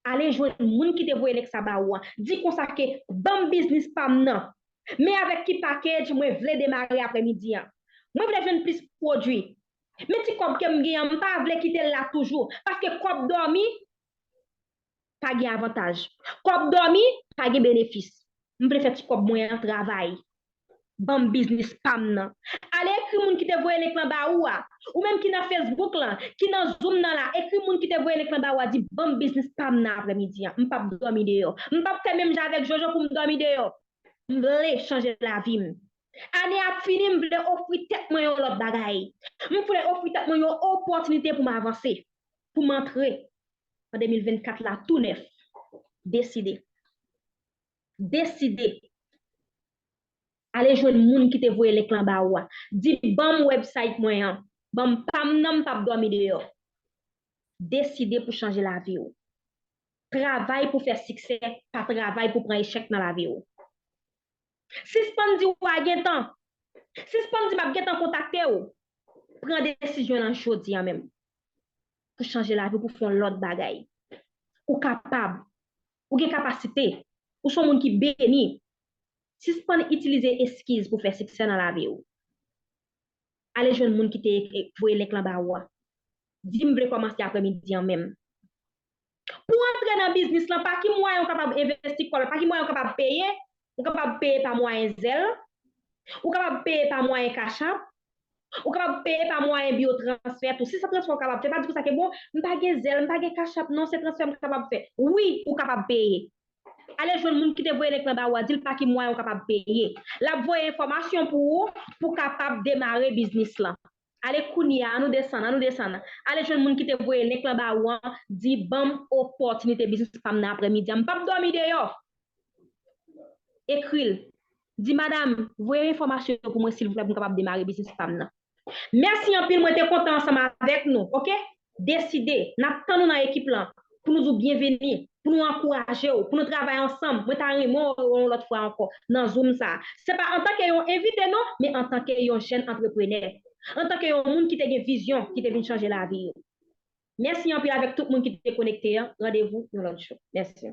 Ale jwenn moun ki te voye link sa ba ou an. Di konsa ke ban m biznis pa m nan. Men avèk ki package mwen vle demare aprèmidi an. Mwen vle jwenn plis pwodui. Men ti kòb ke m gen an, m pa vle kite l la toujou. Paske kòb dòmi pa gen avantaj. Kòb dòmi pa gen benefis. M vle fè ti kòb mwen an travay. Ban m biznis pa m nan. Ale ekri moun ki te voye link lan ba ou a. Ou menm ki nan Facebook lan, ki nan Zoom nan la, ekri moun ki te voye link lan ba ou a, di ban m biznis pa m nan aprèmidi an. M p ap dòmi deyò. M p ap fè menm jan avèk Jojo pou m dòmi deyò. M vle chanje lavi m. Ane a ap fini, m vle ofri tèt mwen yon lòt bagay. M vle ofri tèt mwen yon opòtinite pou m avanse, pou m antre an de mil vennkat la tou nèf. Deside. Deside. Ale jwenn moun ki te voye link lan ba ou a. Di ban m website mwen an. Ban m pa m nan, m p ap dòmi deyò. Deside pou chanje lavi w. Travay pou fè siksè, pa travay pou pran echèk nan lavi w. Sispann di w a gentan. Sispann di m ap gentan kontakte w. Pran desizyon lan jodi an menm. Pou chanje lavi w, pou fè yon lòt bagay. Ou kapab. Ou gen kapasite. Ou se yon moun ki beni. Sispann itilize eskiz pou fè siksè nan lavi w. Ale jwenn moun ki te voye link lan ba ou a. Di m vle kòmanse aprèmidi an menm. Pou w antre nan biznis lan, pa ki mwayen ou kapab envesti kòb la, pa ki mwayen ou kapab peye, ou kapab peye pa mwayen Zelle, ou kapab peye pa mwayen Cash App, ou kapab peye pa mwayen biwo transfè tou. Si se transfè ou kapab fè, pa di konsa ke bon, m pa gen Zelle, m pa gen Cash App, non, se transfè m kapab fè. Wi, ou kapab peye. Ale jwenn moun ki te voye link lan ba ou a, di l pa ki mwayen ou kapab peye. L ap voye enfòmasyon pou ou, pou w kapab demare biznis lan. Ale kounye a, ann nou desann, ann nou desann. Ale jwenn moun ki te voye link lan ba ou an, di ban m opòtinite biznis pa m nan aprèmidi an. M p ap dòmi deyò. Ekri l. Di, madam, voye enfòmasyon yo pou mwen silvouplè pou m kapab demare biznis pa m nan. Mèsi anpil, mwen te kontan ansanm avèk nou, oke? Deside, n ap tann ou nan ekip lan pou nou di w byenveni, pou nou ankouraje w, pou nou travay ansanm. Mwen ta renmen w yon lòt fwa ankò nan Zoom sa a. Se pa antanke yon envite non, men antanke yon jèn antreprenè, antanke yon moun ki te gen vizyon, ki te vin chanje lavi yo. Mèsi anpil avèk tout moun ki te konekte an. Randevou yon lòt jou. Mèsi.